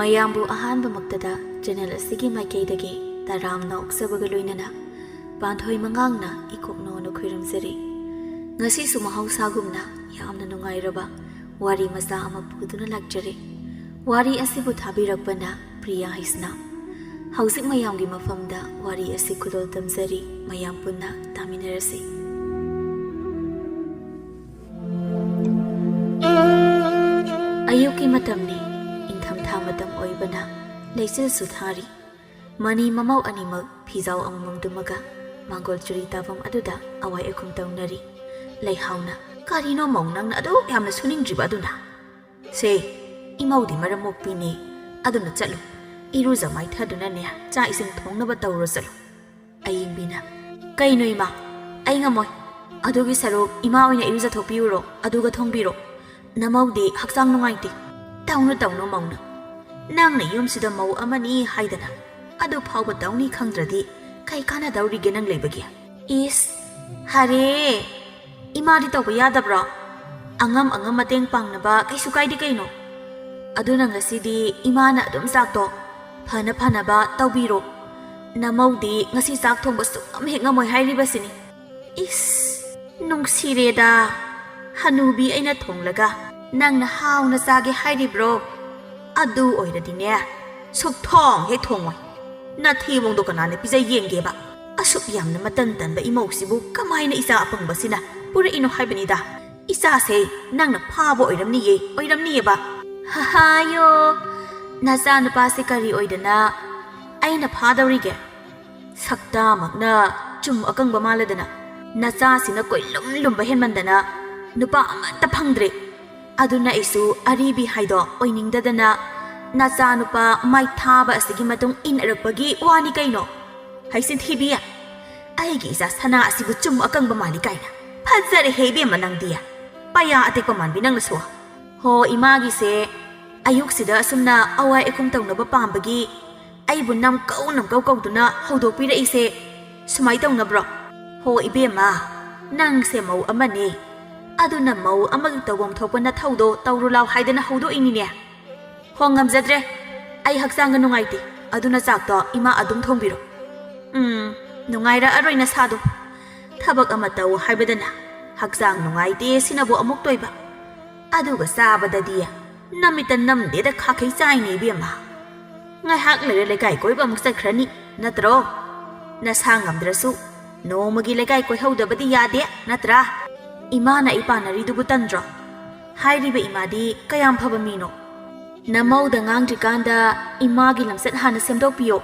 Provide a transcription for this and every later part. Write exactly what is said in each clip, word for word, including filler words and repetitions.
ꯃꯌꯥꯝꯕꯨ ꯑꯍꯥꯟꯕꯃꯛꯇꯗ ꯆꯦꯅꯦꯜ ꯑꯁꯤꯒꯤ ꯃꯥꯏꯀꯩꯗꯒꯤ ꯇꯔꯥꯝꯅ ꯑꯣꯛꯆꯕꯒ ꯂꯣꯏꯅꯅ ꯄꯥꯟꯊꯣꯏ ꯃꯉꯥꯡꯅ ꯏꯀꯣꯛꯅꯣꯅ ꯈꯨꯔꯨꯝꯖꯔꯤ꯫ ꯉꯁꯤꯁꯨ ꯃꯍꯧꯁꯥꯒꯨꯝꯅ ꯌꯥꯝꯅ ꯅꯨꯡꯉꯥꯏꯔꯕ ꯋꯥꯔꯤ ꯃꯆꯥ ꯑꯃ ꯄꯨꯗꯨꯅ ꯂꯥꯛꯆꯔꯤ꯫ ꯋꯥꯔꯤ ꯑꯁꯤꯕꯨ ꯊꯥꯕꯤꯔꯛꯄꯅ ꯄ꯭ꯔꯤꯌꯥ ꯍꯩꯁꯅꯥꯝ꯫ ꯍꯧꯖꯤꯛ ꯃꯌꯥꯝꯒꯤ ꯃꯐꯝꯗ ꯋꯥꯔꯤ ꯑꯁꯤ ꯈꯨꯗꯣꯜ ꯇꯝꯖꯔꯤ, ꯃꯌꯥꯝ ꯄꯨꯟꯅ ꯇꯥꯃꯤꯟꯅꯔꯁꯤ꯫ ꯑꯌꯨꯛꯀꯤ ꯃꯇꯝꯅꯤ, ꯏꯪꯊꯝꯊꯥ ꯃꯇꯝ ꯑꯣꯏꯕꯅ ꯂꯩꯆꯤꯜꯁꯨ ꯊꯥꯔꯤ꯫ ꯃꯅꯤ ꯃꯃꯧ ꯑꯅꯤꯃꯛ ꯐꯤꯖꯥꯎ ꯑꯃꯃꯝ ꯇꯨꯝꯃꯒ ꯃꯥꯡꯒꯣꯜ ꯆꯨꯔꯤ ꯇꯥꯐꯝ ꯑꯗꯨꯗ ꯑꯋꯥꯏ ꯑꯈꯨꯝ ꯇꯧꯅꯔꯤ꯫ ꯂꯩꯍꯥꯎꯅ, "ꯀꯔꯤꯅꯣ ꯃꯧ, ꯅꯪꯅ ꯑꯗꯨꯛ ꯌꯥꯝꯅ ꯁꯨꯅꯤꯡꯗ꯭ꯔꯤꯕ ꯑꯗꯨꯅ?" "ꯁꯦ, ꯏꯃꯧꯗꯤ ꯃꯔꯝ ꯃꯣꯛꯄꯤꯅꯦ, ꯑꯗꯨꯅ ꯆꯠꯂꯨ, ꯏꯔꯨꯖ ꯃꯥꯏꯊꯗꯨꯅꯅꯦ ꯆꯥꯛ ꯏꯁꯤꯡ ꯊꯣꯡꯅꯕ ꯇꯧꯔꯣ ꯆꯠꯂꯨ꯫" ꯑꯌꯤꯡꯕꯤꯅ, "ꯀꯩꯅꯣ ꯏꯃꯥ, ꯑꯩ ꯉꯝꯃꯣꯏ꯫ ꯑꯗꯨꯒꯤ ꯁꯔꯨꯛ ꯏꯃꯥ ꯑꯣꯏꯅ ꯏꯔꯨꯖꯊꯣꯛꯄꯤꯌꯨꯔꯣ, ꯑꯗꯨꯒ ꯊꯣꯡꯕꯤꯔꯣ꯫ ꯅꯃꯧꯗꯤ ꯍꯛꯆꯥꯡ ꯅꯨꯡꯉꯥꯏꯇꯦ꯫" "ꯇꯧꯅꯨ, ꯇꯧꯅꯨ ꯃꯧꯅ꯫ ꯅꯪꯅ ꯌꯨꯝꯁꯤꯗ ꯃꯧ ꯑꯃꯅꯤ ꯍꯥꯏꯗꯅ ꯑꯗꯨ ꯐꯥꯎꯕ ꯇꯧꯅꯤ ꯈꯪꯗ꯭ꯔꯗꯤ ꯀꯩ ꯀꯥꯟꯅꯗꯧꯔꯤꯒꯦ ꯅꯪ ꯂꯩꯕꯒꯤ?" "ꯏꯁ, ꯍꯔꯦ, ꯏꯃꯥꯗꯤ ꯇꯧꯕ ꯌꯥꯗꯕ꯭ꯔꯣ? ꯑꯉꯝ ꯑꯉꯝ ꯃꯇꯦꯡ ꯄꯥꯡꯅꯕ ꯀꯩꯁꯨ ꯀꯥꯏꯗꯦ ꯀꯩꯅꯣ꯫ ꯑꯗꯨꯅ ꯉꯁꯤꯗꯤ ꯏꯃꯥꯅ ꯑꯗꯨꯝ ꯆꯥꯛꯇꯣ ꯐꯅ ꯐꯅꯕ ꯇꯧꯕꯤꯔꯣ꯫ ꯅꯃꯧꯗꯤ ꯉꯁꯤ ꯆꯥꯛ ꯊꯣꯡꯕ ꯁꯨꯛꯉꯝ ꯍꯦꯛ ꯉꯝꯃꯣꯏ ꯍꯥꯏꯔꯤꯕꯁꯤꯅꯤ꯫" "ꯏꯁ, ꯅꯨꯡꯁꯤꯔꯦꯗ꯫ ꯍꯅꯨꯕꯤ ꯑꯩꯅ ꯊꯣꯡꯂꯒ ꯅꯪꯅ ꯍꯥꯎꯅ ꯆꯥꯒꯦ ꯍꯥꯏꯔꯤꯕ꯭ꯔꯣ? ꯑꯗꯨ ꯑꯣꯏꯔꯗꯤꯅꯦ, ꯁꯨꯛꯊꯣꯡ ꯍꯦꯛ ꯊꯣꯡꯉꯣꯏ꯫ ꯅꯊꯤꯕꯣꯡꯗꯣ ꯀꯅꯥꯅ ꯄꯤꯖ ꯌꯦꯡꯒꯦꯕ? ꯑꯁꯨꯛ ꯌꯥꯝꯅ ꯃꯇꯟ ꯇꯟꯕ ꯏꯃꯧꯁꯤꯕꯨ ꯀꯃꯥꯏꯅ ꯏꯆꯥ ꯑꯄꯪꯕꯁꯤꯅ ꯄꯨꯔꯛꯏꯅꯣ ꯍꯥꯏꯕꯅꯤꯗ꯫ ꯏꯆꯥꯁꯦ ꯅꯪꯅ ꯐꯥꯕ ꯑꯣꯏꯔꯝꯅꯤꯌꯦ, ꯑꯣꯏꯔꯝꯅꯤꯌꯦꯕ꯫" "ꯍꯍꯥꯌꯣ, ꯅꯆꯥꯅꯨꯄꯥꯁꯦ ꯀꯔꯤ ꯑꯣꯏꯗꯅ ꯑꯩꯅ ꯐꯥꯗꯧꯔꯤꯒꯦ? ꯁꯛꯇꯥꯃꯛꯅ ꯆꯨꯝ ꯑꯀꯪꯕ ꯃꯥꯜꯂꯗꯅ꯫ ꯅꯆꯥꯁꯤꯅ ꯀꯣꯏꯂꯨꯝ ꯂꯨꯝꯕ ꯍꯦꯟꯃꯟꯗꯅ ꯅꯨꯄꯥ ꯑꯃꯠꯇ ꯐꯪꯗ꯭ꯔꯦ꯫ ꯑꯗꯨꯅ ꯑꯩꯁꯨ ꯑꯔꯤꯕꯤ ꯍꯥꯏꯗꯣ ꯑꯣꯏꯅꯤꯡꯗꯗꯅ ꯅꯆꯥꯅꯨꯄꯥ ꯃꯥꯏꯊꯥꯕ ꯑꯁꯤꯒꯤ ꯃꯇꯨꯡ ꯏꯟꯅꯔꯛꯄꯒꯤ ꯋꯥꯅꯤ ꯀꯩꯅꯣ꯫ ꯍꯩꯁꯤꯟ ꯊꯤꯕꯤ, ꯑꯩꯒꯤ ꯏꯆꯥ ꯁꯅꯥ ꯑꯁꯤꯕꯨ ꯆꯨꯝ ꯑꯀꯪꯕ ꯃꯥꯜꯂꯤ ꯀꯥꯏꯅ꯫ ꯐꯖꯔꯦꯍꯦ ꯏꯕꯦꯝꯃ ꯅꯪꯗꯤ꯫ ꯄꯌꯥ ꯑꯇꯦꯛꯄ ꯃꯥꯟꯕꯤ ꯅꯪꯅꯁꯨ꯫ ꯍꯣ, ꯏꯃꯥꯒꯤꯁꯦ ꯑꯌꯨꯛꯁꯤꯗ ꯑꯁꯨꯝꯅ ꯑꯋꯥꯏ ꯑꯈꯨꯝ ꯇꯧꯅꯕ ꯄꯥꯝꯕꯒꯤ ꯑꯩꯕꯨ ꯅꯝꯀꯧ ꯅꯝꯀꯧ ꯀꯧꯗꯨꯅ ꯍꯧꯗꯣꯛꯄꯤꯔꯛꯏꯁꯦ ꯁꯨꯃꯥꯏ ꯇꯧꯅꯕ꯭ꯔꯣ? ꯍꯣ ꯏꯕꯦꯝꯃ, ꯅꯪꯁꯦ ꯃꯧ ꯑꯃꯅꯦ, ꯑꯗꯨꯅ ꯃꯧ ꯑꯃꯒꯤ ꯇꯧꯐꯝ ꯊꯣꯛꯄ ꯅꯊꯧꯗꯣ ꯇꯧꯔꯨ ꯂꯥꯎ ꯍꯥꯏꯗꯅ ꯍꯧꯗꯣꯛꯏꯅꯤꯅꯦ꯫ ꯍꯣ, ꯉꯝꯖꯗ꯭ꯔꯦ, "ꯑꯩ ꯍꯛꯆꯥꯡꯒ ꯅꯨꯡꯉꯥꯏꯇꯦ, ꯑꯗꯨꯅ ꯆꯥꯛꯇꯣ ꯏꯃꯥ ꯑꯗꯨꯝ ꯊꯣꯡꯕꯤꯔꯣ"꯫ "ꯎꯝ, ꯅꯨꯡꯉꯥꯏꯔꯛꯑꯔꯣꯏ ꯅꯁꯥꯗꯣ꯫ ꯊꯕꯛ ꯑꯃ ꯇꯧ ꯍꯥꯏꯕꯗꯅ ꯍꯛꯆꯥꯡ ꯅꯨꯡꯉꯥꯏꯇꯦ ꯁꯤꯅꯕꯨ ꯑꯃꯨꯛ ꯇꯣꯏꯕ꯫ ꯑꯗꯨꯒ ꯆꯥꯕꯗꯗꯤ ꯅꯃꯤꯠꯇ ꯅꯝꯗꯦꯗ ꯈꯥꯈꯩ ꯆꯥꯏꯅꯦ ꯏꯕꯦꯝꯃ꯫ ꯉꯥꯏꯍꯥꯛ ꯂꯩꯔ ꯂꯩꯀꯥꯏ ꯀꯣꯏꯕ ꯑꯃꯨꯛ ꯆꯠꯈ꯭ꯔꯅꯤ, ꯅꯠꯇ꯭ꯔꯣ? ꯅꯁꯥ ꯉꯝꯗ꯭ꯔꯁꯨ ꯅꯣꯡꯃꯒꯤ ꯂꯩꯀꯥꯏ ꯀꯣꯏꯍꯧꯗꯕꯗꯤ ꯌꯥꯗꯦ, ꯅꯠꯇ꯭ꯔꯥ? ꯏꯃꯥꯅ ꯑꯩ ꯄꯥꯟꯅꯔꯤꯗꯨꯕꯨ ꯇꯟꯗ꯭ꯔꯣ? ꯍꯥꯏꯔꯤꯕ ꯏꯃꯥꯗꯤ ꯀꯌꯥꯝ ꯐꯕ ꯃꯤꯅꯣ꯫ ꯅꯃꯧꯗ ꯉꯥꯡꯗ꯭ꯔꯤꯀꯥꯟꯗ ꯏꯃꯥꯒꯤ ꯂꯝꯆꯠ ꯍꯥꯟꯅ ꯁꯦꯝꯗꯣꯛꯄꯤꯌꯣ꯫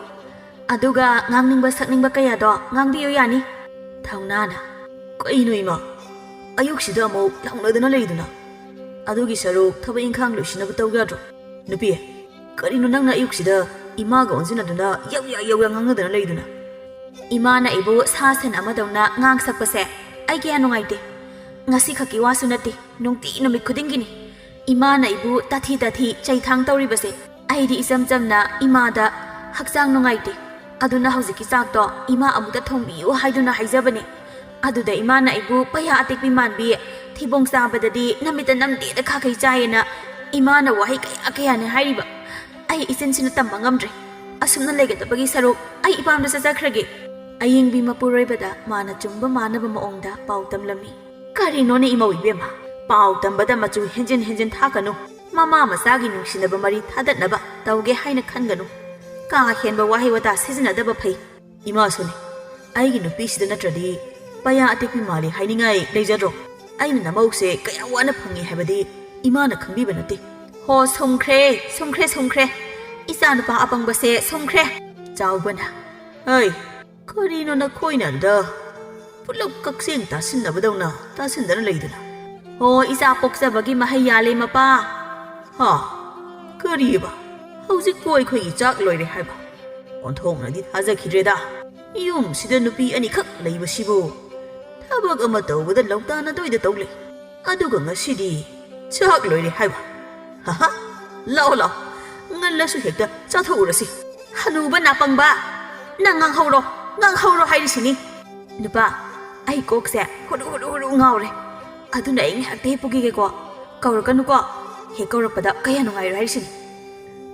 ꯑꯗꯨꯒ ꯉꯥꯡꯅꯤꯡꯕ ꯁꯛꯅꯤꯡꯕ ꯀꯌꯥꯗꯣ ꯉꯥꯡꯕꯤꯌꯨ ꯌꯥꯅꯤ꯫ ꯊꯧꯅꯥꯅ, "ꯀꯩꯅꯣ ꯏꯃꯥ? ꯑꯌꯨꯛꯁꯤꯗ ꯑꯃꯨꯛ ꯂꯥꯎꯅꯗꯅ ꯂꯩꯗꯨꯅ? ꯑꯗꯨꯒꯤ ꯁꯔꯨꯛ ꯊꯕꯛ ꯏꯪꯈꯥꯡ ꯂꯣꯏꯁꯤꯟꯅꯕ ꯇꯧ ꯌꯥꯗ꯭ꯔꯣ? ꯅꯨꯄꯤ, ꯀꯔꯤꯅꯣ ꯅꯪꯅ ꯑꯌꯨꯛꯁꯤꯗ ꯏꯃꯥꯒ ꯑꯣꯟꯁꯤꯟꯅꯗꯨꯅ ꯌꯧꯌꯥ ꯌꯧꯌꯥ ꯉꯥꯡꯅꯗꯅ ꯂꯩꯗꯨꯅ?" ꯏꯃꯥꯅ ꯑꯩꯕꯨ ꯁꯥ ꯁꯟ ꯑꯃꯗꯧꯅ ꯉꯥꯡ ꯁꯛꯄꯁꯦ ꯑꯩ ꯀꯌꯥ ꯅꯨꯡꯉꯥꯏꯇꯦ꯫ ꯉꯁꯤ ꯈꯛꯀꯤ ꯋꯥꯁꯨ ꯅꯠꯇꯦ, ꯅꯨꯡꯇꯤ ꯅꯨꯃꯤꯠ ꯈꯨꯗꯤꯡꯒꯤꯅꯤ꯫ ꯏꯃꯥꯅ ꯑꯩꯕꯨ ꯇꯥꯊꯤ ꯇꯥꯊꯤ ꯆꯩꯊꯥꯡ ꯇꯧꯔꯤꯕꯁꯦ꯫ ꯑꯩꯗꯤ ꯏꯆꯝ ꯆꯝꯅ ꯏꯃꯥꯗ ꯍꯛꯆꯥꯡ ꯅꯨꯡꯉꯥꯏꯇꯦ, ꯑꯗꯨꯅ ꯍꯧꯖꯤꯛꯀꯤ ꯆꯥꯛꯇꯣ ꯏꯃꯥ ꯑꯃꯨꯛꯇ ꯊꯣꯡꯕꯤꯌꯨ ꯍꯥꯏꯗꯨꯅ ꯍꯥꯏꯖꯕꯅꯦ꯫ ꯑꯗꯨꯗ ꯏꯃꯥꯅ ꯑꯩꯕꯨ ꯄꯩꯌꯥ ꯑꯇꯦꯛꯄꯤ ꯃꯥꯟꯕꯤ, ꯊꯤꯕꯣꯡ ꯆꯥꯕꯗꯗꯤ ꯅꯃꯤꯠꯇ ꯅꯝꯗꯦꯗ ꯈꯥꯈꯩ ꯆꯥꯏꯌꯦꯅ ꯏꯃꯥꯅ ꯋꯥꯍꯩ ꯀꯌꯥ ꯀꯌꯥꯅꯦ ꯍꯥꯏꯔꯤꯕ꯫ ꯑꯩ ꯏꯆꯤꯟꯁꯤꯅ ꯇꯝꯕ ꯉꯝꯗ꯭ꯔꯦ꯫ ꯑꯁꯨꯝꯅ ꯂꯩꯒꯗꯕꯒꯤ ꯁꯔꯨꯛ ꯑꯩ ꯏꯄꯥꯝꯗ ꯆꯠꯆꯈ꯭ꯔꯒꯦ꯫ ꯑꯌꯤꯡꯕꯤ ꯃꯄꯨꯔꯣꯏꯕꯗ ꯃꯥꯅ ꯆꯨꯝꯕ ꯃꯥꯟꯅꯕ ꯃꯑꯣꯡꯗ ꯄꯥꯎ ꯇꯝꯂꯝꯃꯤ꯫ ꯀꯔꯤꯅꯣꯅꯦ ꯏꯃꯧ ꯏꯕꯦꯝꯃ? ꯄꯥꯎ ꯇꯝꯕꯗ ꯃꯆꯨ ꯍꯦꯟꯖꯤꯟ ꯍꯦꯟꯖꯤꯟ ꯊꯥꯛꯀꯅꯨ꯫ ꯃꯃꯥ ꯃꯆꯥꯒꯤ ꯅꯨꯡꯁꯤꯅꯕ ꯃꯔꯤ ꯊꯥꯗꯠꯅꯕ ꯇꯧꯒꯦ ꯍꯥꯏꯅ ꯈꯟꯒꯅꯨ꯫ ꯀꯥ ꯍꯦꯟꯕ ꯋꯥꯍꯩ ꯋꯥꯇꯥ ꯁꯤꯖꯤꯟꯅꯗꯕ ꯐꯩ꯫ ꯏꯃꯥꯁꯨꯅꯤ, ꯑꯩꯒꯤ ꯅꯨꯄꯤꯁꯤꯗ ꯅꯠꯇ꯭ꯔꯗꯤ ꯄꯩꯌꯥ ꯑꯇꯦꯛꯄꯤ ꯃꯥꯜꯂꯤ ꯍꯥꯏꯅꯤꯡꯉꯥꯏ ꯂꯩꯖꯗ꯭ꯔꯣ? ꯑꯩꯅ ꯅꯃꯧꯁꯦ ꯀꯌꯥ ꯋꯥꯅ ꯐꯪꯉꯤ ꯍꯥꯏꯕꯗꯤ ꯏꯃꯥꯅ ꯈꯪꯕꯤꯕ ꯅꯠꯇꯦ꯫ ꯍꯣ, ꯁꯨꯝꯈ꯭ꯔꯦ, ꯁꯨꯝꯈ꯭ꯔꯦ, ꯁꯨꯝꯈ꯭ꯔꯦ꯫ ꯏꯆꯥꯅꯨꯄꯥ ꯑꯄꯪꯕꯁꯦ ꯁꯨꯝꯈ꯭ꯔꯦ꯫ ꯆꯥꯎꯕꯅ, "ꯍꯩ, ꯀꯔꯤꯅꯣ ꯅꯈꯣꯏꯅ ꯑꯗꯨꯗ ꯄꯨꯂꯞ ꯀꯛꯆꯦꯡ ꯇꯥꯁꯤꯟꯅꯕꯗꯧꯅ ꯇꯥꯁꯤꯟꯗꯅ ꯂꯩꯗꯨꯅ?" "ꯍꯣ, ꯏꯆꯥ ꯄꯣꯛꯆꯕꯒꯤ ꯃꯍꯩ ꯌꯥꯜꯂꯦ, ꯃꯄꯥ꯫" "ꯍꯥ? ꯀꯔꯤꯑꯕ? ꯍꯧꯖꯤꯛꯄꯨ ꯑꯩꯈꯣꯏꯒꯤ ꯆꯥꯛ ꯂꯣꯏꯔꯦ ꯍꯥꯏꯕ? ꯑꯣꯟꯊꯣꯛꯅꯗꯤ ꯊꯥꯖꯈꯤꯗ꯭ꯔꯦꯗ꯫ ꯌꯨꯝꯁꯤꯗ ꯅꯨꯄꯤ ꯑꯅꯤꯈꯛ ꯂꯩꯕꯁꯤꯕꯨ ꯊꯕꯛ ꯑꯃ ꯇꯧꯕꯗ ꯂꯧꯇꯥꯅꯗꯣꯏꯗ ꯇꯧ ꯂꯩ꯫ ꯑꯗꯨꯒ ꯉꯁꯤꯗꯤ ꯆꯥꯛ ꯂꯣꯏꯔꯦ ꯍꯥꯏꯕ? ꯍꯥꯍꯥ, ꯂꯥꯛꯑꯣ, ꯂꯥꯛꯑꯣ, ꯉꯜꯂꯁꯨ ꯍꯦꯛꯇ ꯆꯥꯊꯣꯛꯎꯔꯁꯤ꯫" "ꯍꯅꯨꯕ ꯅꯥꯄꯪꯕ, ꯅꯪ ꯉꯥꯡꯍꯧꯔꯣ, ꯉꯥꯡꯍꯧꯔꯣ ꯍꯥꯏꯔꯤꯁꯤꯅꯤ꯫ ꯅꯨꯄꯥ, ꯑꯩ ꯀꯣꯛꯁꯦ ꯍꯨꯔꯨ ꯍꯨꯔꯨ ꯍꯨꯔꯨ ꯉꯥꯎꯔꯦ꯫ ꯑꯗꯨꯅ ꯑꯩ ꯉꯥꯏꯍꯥꯛꯇ ꯍꯤꯞꯄꯨꯈꯤꯒꯦꯀꯣ꯫ ꯀꯧꯔꯛꯀꯅꯨꯀꯣ꯫ ꯍꯦꯛ ꯀꯧꯔꯛꯄꯗ ꯀꯌꯥ ꯅꯨꯡꯉꯥꯏꯔꯣꯏ ꯍꯥꯏꯔꯤꯁꯤꯅꯤ꯫"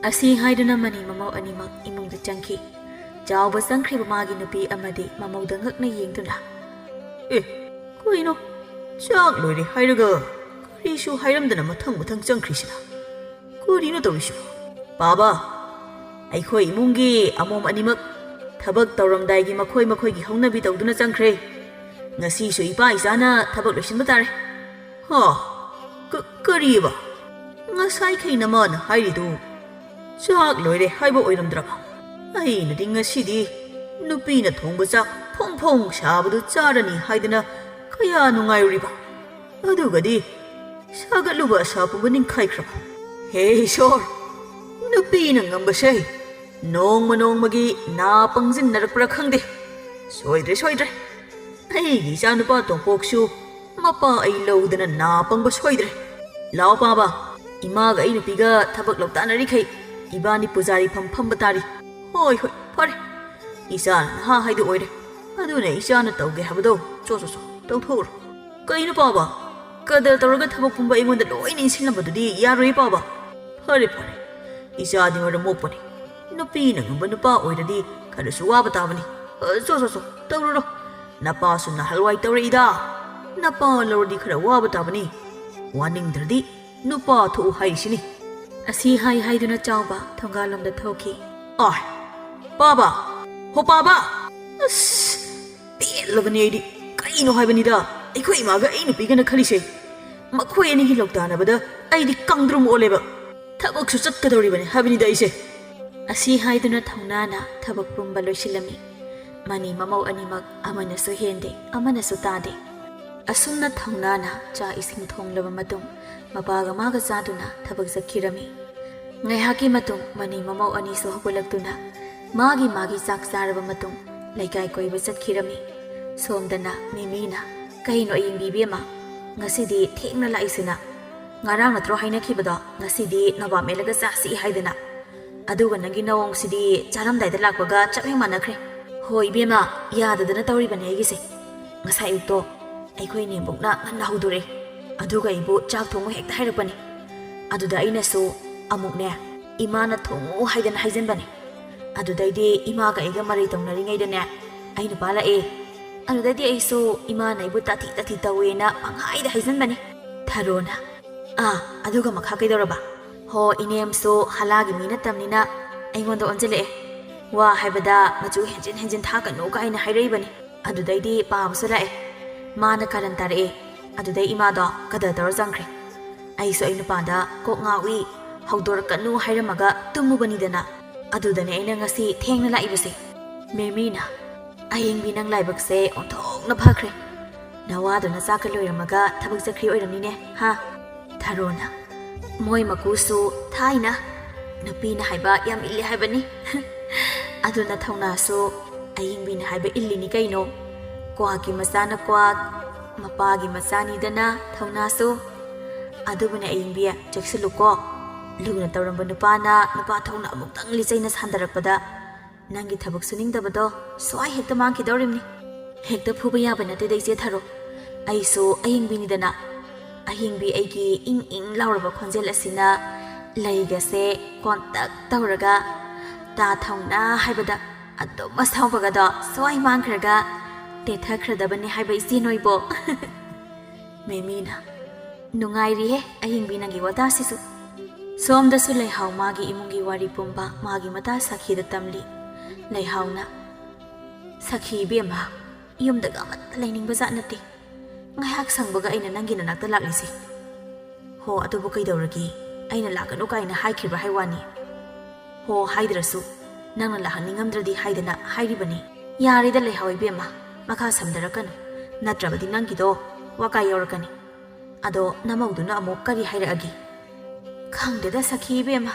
ꯑꯁꯤ ꯍꯥꯏꯗꯨꯅ ꯃꯅꯤ ꯃꯃꯧ ꯑꯅꯤꯃꯛ ꯏꯃꯨꯡꯗ ꯆꯪꯈꯤ꯫ ꯆꯥꯎꯕ ꯆꯪꯈ꯭ꯔꯤꯕ ꯃꯥꯒꯤ ꯅꯨꯄꯤ ꯑꯃꯗꯤ ꯃꯃꯧꯗ ꯉꯛꯅ ꯌꯦꯡꯗꯨꯅ, "ꯑꯦ, ꯀꯩꯅꯣ? ꯆꯥꯛ ꯂꯣꯏꯔꯦ ꯍꯥꯏꯔꯒ ꯀꯔꯤꯁꯨ ꯍꯥꯏꯔꯝꯗꯅ ꯃꯊꯪ ꯃꯊꯪ ꯆꯪꯈ꯭ꯔꯤꯁꯤꯅ? ꯀꯔꯤꯅꯣ ꯇꯧꯔꯤꯁꯤꯕꯣ? ꯄꯥꯕ, ꯑꯩꯈꯣꯏ ꯏꯃꯨꯡꯒꯤ ꯑꯃꯣꯝ ꯑꯅꯤꯃꯛ ꯊꯕꯛ ꯇꯧꯔꯝꯗꯥꯏꯒꯤ ꯃꯈꯣꯏ ꯃꯈꯣꯏꯒꯤ ꯍꯧꯅꯕꯤ ꯇꯧꯗꯨꯅ ꯆꯪꯈ꯭ꯔꯦ꯫ ꯉꯁꯤꯁꯨ ꯏꯄꯥ ꯏꯆꯥꯅ ꯊꯕꯛ ꯂꯣꯏꯁꯤꯟꯕ ꯇꯥꯔꯦ꯫ ꯍꯥ? ꯀ-, ꯀꯔꯤꯕ? ꯉꯁꯥꯏꯈꯩ ꯅꯃꯥꯅ ꯍꯥꯏꯔꯤꯗꯨ ꯆꯥꯛ ꯂꯣꯏꯔꯦ ꯍꯥꯏꯕ ꯑꯣꯏꯔꯝꯗ꯭ꯔꯕ? ꯑꯩꯅꯗꯤ ꯉꯁꯤꯗꯤ ꯅꯨꯄꯤꯅ ꯊꯣꯡꯕ ꯆꯥꯛ ꯐꯣꯡ ꯐꯣꯡ ꯁꯥꯕꯗꯨ ꯆꯥꯔꯅꯤ ꯍꯥꯏꯗꯅ ꯀꯌꯥ ꯅꯨꯡꯉꯥꯏꯔꯨꯔꯤꯕ꯫ ꯑꯗꯨꯒꯗꯤ ꯁꯥꯒꯠꯂꯨꯕ ꯑꯁꯥ ꯄꯨꯝꯕ ꯅꯤꯡꯈꯥꯏꯈ꯭ꯔꯕ꯫ ꯍꯦ ꯏꯁꯣꯔ! ꯅꯨꯄꯤꯅ ꯉꯝꯕꯁꯦ ꯅꯣꯡꯃ ꯅꯣꯡꯃꯒꯤ ꯅꯥ ꯄꯪꯁꯤꯟꯅꯔꯛꯄ꯭ꯔꯥ ꯈꯪꯗꯦ꯫ ꯁꯣꯏꯗ꯭ꯔꯦ, ꯁꯣꯏꯗ꯭ꯔꯦ꯫ ꯑꯩꯒꯤ ꯏꯆꯥꯅꯨꯄꯥ ꯇꯣꯝꯄꯣꯛꯁꯨ ꯃꯄꯥ ꯑꯩ ꯂꯧꯗꯅ ꯅꯥ ꯄꯪꯕ ꯁꯣꯏꯗ꯭ꯔꯦ꯫ ꯂꯥꯎ ꯄꯥꯕ, ꯏꯃꯥꯒ ꯑꯩ ꯅꯨꯄꯤꯒ ꯊꯕꯛ ꯂꯧꯇꯥꯅꯔꯤꯈꯩ ꯏꯕꯥꯅꯤ ꯄꯨꯖꯥꯔꯤ ꯐꯝ ꯐꯝꯕ ꯇꯥꯔꯤ꯫ ꯍꯣꯏ, ꯍꯣꯏ, ꯐꯔꯦ꯫ ꯏꯆꯥꯅ ꯅꯍꯥ ꯍꯥꯏꯗꯨ ꯑꯣꯏꯔꯦ꯫ ꯑꯗꯨꯅ ꯏꯆꯥꯅ ꯇꯧꯒꯦ ꯍꯥꯏꯕꯗꯣ ꯆꯣ, ꯆꯣ, ꯆꯣ, ꯇꯧꯊꯣꯛꯎꯔꯣ꯫ ꯀꯩꯅꯣ ꯄꯥꯕ? ꯀꯗꯔ ꯇꯧꯔꯒ ꯊꯕꯛ ꯄꯨꯝꯕ ꯑꯩꯉꯣꯟꯗ ꯂꯣꯏꯅ ꯏꯟꯁꯤꯜꯂꯝꯕꯗꯨꯗꯤ ꯌꯥꯔꯣꯏ ꯄꯥꯕ꯫ ꯐꯔꯦ, ꯐꯔꯦ꯫ ꯏꯆꯥꯗꯤ ꯃꯔꯝ ꯃꯣꯛꯄꯅꯤ꯫ ꯅꯨꯄꯤꯅ ꯉꯝꯕ ꯅꯨꯄꯥ ꯑꯣꯏꯔꯗꯤ ꯈꯔꯁꯨ ꯋꯥꯕ ꯇꯥꯕꯅꯤ꯫ ꯑ, ꯆꯣ, ꯆꯣ, ꯆꯣ, ꯇꯧꯔꯨꯔꯣ꯫ ꯅꯄꯥꯁꯨ ꯅꯍꯥꯟꯋꯥꯏ ꯇꯧꯔꯛꯏꯗ꯫ ꯅꯄꯥ ꯂꯧꯔꯗꯤ ꯈꯔ ꯋꯥꯕ ꯇꯥꯕꯅꯤ꯫ ꯋꯥꯅꯤꯡꯗ꯭ꯔꯗꯤ ꯅꯨꯄꯥ ꯊꯣꯛꯎ ꯍꯥꯏꯔꯤꯁꯤꯅꯤ꯫ ꯑꯁꯤ ꯍꯥꯏ ꯍꯥꯏꯗꯨꯅ ꯆꯥꯎꯕ ꯊꯣꯡꯒꯥꯜꯂꯣꯝꯗ ꯊꯣꯛꯈꯤ꯫ ꯑꯥꯏ, ꯄꯥꯕ! ꯍꯣ ꯄꯥꯕ! ꯑꯁ, ꯄꯦꯜꯂꯕꯅꯤ ꯑꯩꯗꯤ꯫ ꯀꯩꯅꯣ ꯍꯥꯏꯕꯅꯤꯗ, ꯑꯩꯈꯣꯏ ꯏꯃꯥꯒ ꯑꯩ ꯅꯨꯄꯤꯒꯅ ꯈꯜꯂꯤꯁꯦ꯫ ꯃꯈꯣꯏ ꯑꯅꯤꯒꯤ ꯂꯧꯇꯥꯅꯕꯗ ꯑꯩꯗꯤ ꯀꯪꯗ꯭ꯔꯨꯝ ꯑꯣꯜꯂꯦꯕ꯫ ꯊꯕꯛꯁꯨ ꯆꯠꯀꯗꯧꯔꯤꯕꯅꯤ ꯍꯥꯏꯕꯅꯤꯗ ꯑꯩꯁꯦ꯫ ꯑꯁꯤ ꯍꯥꯏꯗꯨꯅ ꯊꯧꯅꯥꯅ ꯊꯕꯛ ꯄꯨꯝꯕ ꯂꯣꯏꯁꯤꯜꯂꯝꯃꯤ꯫ ꯃꯅꯤ ꯃꯃꯧ ꯑꯅꯤꯃꯛ ꯑꯃꯅꯁꯨ ꯍꯦꯟꯗꯦ, ꯑꯃꯅꯁꯨ ꯇꯥꯗꯦ꯫ ꯑꯁꯨꯝꯅ ꯊꯧꯅꯥꯅ ꯆꯥꯛ ꯏꯁꯤꯡ ꯊꯣꯡꯂꯕ ꯃꯇꯨꯡ, ꯃꯄꯥꯒ ꯃꯥꯒ ꯆꯥꯗꯨꯅ ꯊꯕꯛ ꯆꯠꯈꯤꯔꯝꯃꯤ꯫ ꯉꯥꯏꯍꯥꯛꯀꯤ ꯃꯇꯨꯡ, ꯃꯅꯤ ꯃꯃꯧ ꯑꯅꯤꯁꯨ ꯍꯧꯒꯠꯂꯛꯇꯨꯅ ꯃꯥꯒꯤ ꯃꯥꯒꯤ ꯆꯥꯛ ꯆꯥꯔꯕ ꯃꯇꯨꯡ, ꯂꯩꯀꯥꯏ ꯀꯣꯏꯕ ꯆꯠꯈꯤꯔꯝꯃꯤ꯫ ꯁꯣꯝꯗꯅ ꯃꯤꯃꯤꯅ, "ꯀꯩꯅꯣ ꯑꯌꯤꯡꯕꯤ ꯏꯕꯦꯝꯃ, ꯉꯁꯤꯗꯤ ꯊꯦꯡꯅ ꯂꯥꯛꯏꯁꯤꯅ? ꯉꯔꯥꯡ ꯅꯠꯇ꯭ꯔꯣ ꯍꯥꯏꯅꯈꯤꯕꯗꯣ ꯉꯁꯤꯗꯤ ꯅꯣꯕꯥꯞ ꯃꯦꯠꯂꯒ ꯆꯥꯁꯤ ꯍꯥꯏꯗꯅ? ꯑꯗꯨꯒ ꯅꯪꯒꯤ ꯅꯑꯣꯡꯁꯤꯗꯤ ꯆꯥꯔꯝꯗꯥꯏꯗ ꯂꯥꯛꯄꯒ ꯆꯞ ꯍꯦꯛ ꯃꯥꯟꯅꯈ꯭ꯔꯦ꯫ ꯍꯣꯏ ꯏꯕꯦꯝꯃ, ꯌꯥꯗꯗꯅ ꯇꯧꯔꯤꯕꯅꯦ ꯑꯩꯒꯤꯁꯦ꯫ ꯉꯁꯥꯏ ꯑꯌꯨꯛꯇꯣ ꯑꯩꯈꯣꯏ ꯏꯅꯦꯝꯕꯣꯛꯅ ꯉꯟꯅ ꯍꯧꯗꯣꯔꯛꯑꯦ꯫ ꯑꯗꯨꯒ ꯑꯩꯕꯨ ꯆꯥꯛ ꯊꯣꯡꯉꯨ ꯍꯦꯛꯇ ꯍꯥꯏꯔꯛꯄꯅꯤ꯫ ꯑꯗꯨꯗ ꯑꯩꯅꯁꯨ ꯑꯃꯨꯛꯅꯦ, ꯏꯃꯥꯅ ꯊꯣꯡꯉꯨ ꯍꯥꯏꯗꯅ ꯍꯥꯏꯖꯟꯕꯅꯦ꯫ ꯑꯗꯨꯗꯩꯗꯤ ꯏꯃꯥꯒ ꯑꯩꯒ ꯃꯔꯩ ꯇꯧꯅꯔꯤꯉꯩꯗꯅꯦ, ꯑꯩ ꯅꯨꯄꯥ ꯂꯥꯛꯑꯦ꯫ ꯑꯗꯨꯗꯩꯗꯤ ꯑꯩꯁꯨ ꯏꯃꯥꯅ ꯑꯩꯕꯨ ꯇꯥꯊꯤ ꯇꯥꯊꯤ ꯇꯧꯋꯦꯅ ꯄꯪꯍꯥꯏꯗ ꯍꯥꯏꯖꯟꯕꯅꯦ꯫ ꯊꯔꯣꯅ, "ꯑꯥ, ꯑꯗꯨꯒ ꯃꯈꯥ ꯀꯩꯗꯧꯔꯕ?" "ꯍꯣ, ꯏꯅꯦꯝꯁꯨ ꯍꯂꯥꯒꯤ ꯃꯤ ꯅꯠꯇꯕꯅꯤꯅ ꯑꯩꯉꯣꯟꯗ ꯑꯣꯟꯁꯤꯜꯂꯛꯑꯦ꯫ ꯋꯥ ꯍꯥꯏꯕꯗ ꯃꯆꯨ ꯍꯦꯟꯖꯤꯟ ꯍꯦꯟꯖꯤꯟ ꯊꯥꯀꯅꯨ ꯀꯥꯏꯅ ꯍꯥꯏꯔꯛꯏꯕꯅꯤ꯫ ꯑꯗꯨꯗꯩꯗꯤ ꯄꯥꯕꯁꯨ ꯂꯥꯛꯑꯦ꯫ ꯃꯥꯅ ꯀꯥꯔꯟ ꯇꯥꯔꯛꯑꯦ꯫ ꯑꯗꯨꯗꯩ ꯏꯃꯥꯗꯣ ꯀꯗꯔ ꯇꯧꯔ ꯆꯪꯈ꯭ꯔꯦ꯫ ꯑꯩꯁꯨ ꯑꯩ ꯅꯨꯄꯥꯗ ꯀꯣꯛ ꯉꯥꯎꯏ, ꯍꯧꯗꯣꯔꯛꯀꯅꯨ ꯍꯥꯏꯔꯝꯃꯒ ꯇꯨꯝꯃꯨꯕꯅꯤꯗꯅ꯫ ꯑꯗꯨꯗꯅꯦ ꯑꯩꯅ ꯉꯁꯤ ꯊꯦꯡꯅ ꯂꯥꯛꯏꯕꯁꯦ꯫" ꯃꯦꯃꯤꯅ, "ꯑꯌꯤꯡꯕꯤ, ꯅꯪ ꯂꯥꯏꯕꯛꯁꯦ ꯑꯣꯟꯊꯣꯛꯅ ꯐꯈ꯭ꯔꯦ꯫ ꯅꯋꯥꯗꯨꯅ ꯆꯥꯛꯀ ꯂꯣꯏꯔꯝꯃꯒ ꯊꯕꯛ ꯆꯠꯈ꯭ꯔꯤ ꯑꯣꯏꯔꯝꯅꯤꯅꯦ, ꯍꯥ?" ꯊꯔꯣꯅ, "ꯃꯣꯏ ꯃꯀꯨꯁꯨ ꯊꯥꯏꯅ ꯅꯨꯄꯤꯅ ꯍꯥꯏꯕ ꯌꯥꯝ ꯏꯜꯂꯦ ꯍꯥꯏꯕꯅꯤ꯫ ꯑꯗꯨꯅ ꯊꯧꯅꯥꯁꯨ ꯑꯌꯤꯡꯕꯤꯅ ꯍꯥꯏꯕ ꯏꯜꯂꯤꯅꯤ ꯀꯩꯅꯣ꯫ ꯀ꯭ꯋꯥꯛꯀꯤ ꯃꯆꯥꯅ ꯀ꯭ꯋꯥꯛ, ꯃꯄꯥꯒꯤ ꯃꯆꯥꯅꯤꯗꯅ ꯊꯧꯅꯥꯁꯨ꯫ ꯑꯗꯨꯕꯨꯅꯦ ꯑꯌꯤꯡꯕꯤ, ꯆꯦꯛꯁꯤꯜꯂꯨꯀꯣ꯫ ꯂꯨꯅ ꯇꯧꯔꯝꯕ ꯅꯨꯄꯥꯅ ꯅꯨꯄꯥ ꯊꯧꯅ ꯑꯃꯨꯛꯇꯪ ꯂꯤꯆꯩꯅ ꯁꯥꯟꯗꯔꯛꯄꯗ ꯅꯪꯒꯤ ꯊꯕꯛ ꯁꯨꯅꯤꯡꯗꯕꯗꯣ ꯁ꯭ꯋꯥꯏ ꯍꯦꯛꯇ ꯃꯥꯡꯈꯤꯗꯧꯔꯤꯕꯅꯤ꯫ ꯍꯦꯛꯇ ꯐꯨꯕ ꯌꯥꯕ ꯅꯠꯇꯦꯗ, ꯏꯆꯦ ꯊꯔꯣ꯫ ꯑꯩꯁꯨ ꯑꯌꯤꯡꯕꯤꯅꯤꯗꯅ꯫" ꯑꯍꯤꯡꯕꯤ ꯑꯩꯒꯤ ꯏꯪ ꯏꯪ ꯂꯥꯎꯔꯕ ꯈꯣꯟꯖꯦꯜ ꯑꯁꯤꯅ ꯂꯩꯒꯁꯦ ꯀꯣꯟꯇꯛ ꯇꯧꯔꯒ ꯇꯥ ꯊꯧꯅ ꯍꯥꯏꯕꯗ ꯑꯗꯨꯝ ꯑꯁꯥꯎꯕꯒꯗꯣ ꯁ꯭ꯋꯥꯏ ꯃꯥꯡꯈ꯭ꯔꯒ ꯇꯦꯊꯈ꯭ꯔꯗꯕꯅꯤ ꯍꯥꯏꯕ, ꯏꯆꯦ ꯅꯣꯏꯕꯣ꯫ ꯃꯦꯃꯤꯅ, "ꯅꯨꯡꯉꯥꯏꯔꯤꯍꯦ ꯑꯍꯤꯡꯕꯤ, ꯅꯪꯒꯤ ꯋꯥꯇꯥꯁꯤꯁꯨ꯫" ꯁꯣꯝꯗꯁꯨ ꯂꯩꯍꯥꯎ ꯃꯥꯒꯤ ꯏꯃꯨꯡꯒꯤ ꯋꯥꯔꯤ ꯄꯨꯝꯕ ꯃꯥꯒꯤ ꯃꯇꯥ ꯁꯥꯈꯤꯗ ꯇꯝꯂꯤ꯫ ꯂꯩꯍꯥꯎꯅ, "ꯁꯥꯈꯤ ꯏꯕꯦꯝꯃ, ꯌꯨꯝꯗꯒ ꯑꯃꯠꯇ ꯂꯩꯅꯤꯡꯕ ꯖꯥꯠ ꯅꯠꯇꯦ꯫ ꯉꯥꯏꯍꯥꯛ ꯁꯪꯕꯒ ꯑꯩꯅ ꯅꯪꯒꯤ ꯅꯅꯥꯛꯇ ꯂꯥꯛꯂꯤꯁꯦ꯫" "ꯍꯣ, ꯑꯗꯨꯕꯨ ꯀꯩꯗꯧꯔꯒꯦ? ꯑꯩꯅ ꯂꯥꯛꯀꯅꯨ ꯀꯥꯏꯅ ꯍꯥꯏꯈꯤꯕ꯭ꯔꯥ ꯍꯥꯏ ꯋꯥꯅꯤ?" "ꯍꯣ ꯍꯥꯏꯗ꯭ꯔꯁꯨ ꯅꯪꯅ ꯂꯥꯛꯍꯟꯅꯤꯡꯉꯝꯗ꯭ꯔꯗꯤ ꯍꯥꯏꯗꯅ ꯍꯥꯏꯔꯤꯕꯅꯤ꯫ ꯌꯥꯔꯦꯗ ꯂꯩꯍꯥꯎ ꯏꯕꯦꯝꯃ, ꯃꯈꯥ ꯁꯝꯊꯔꯛꯀꯅꯨ, ꯅꯠꯇ꯭ꯔꯕꯗꯤ ꯅꯪꯒꯤꯗꯣ ꯋꯥꯀꯥꯏ ꯌꯧꯔꯛꯀꯅꯤ꯫ ꯑꯗꯣ ꯅꯃꯧꯗꯨꯅ ꯑꯃꯨꯛ ꯀꯔꯤ ꯍꯥꯏꯔꯛꯑꯒꯦ?" "ꯈꯪꯗꯦꯗ ꯁꯈꯤ ꯏꯕꯦꯝꯃ,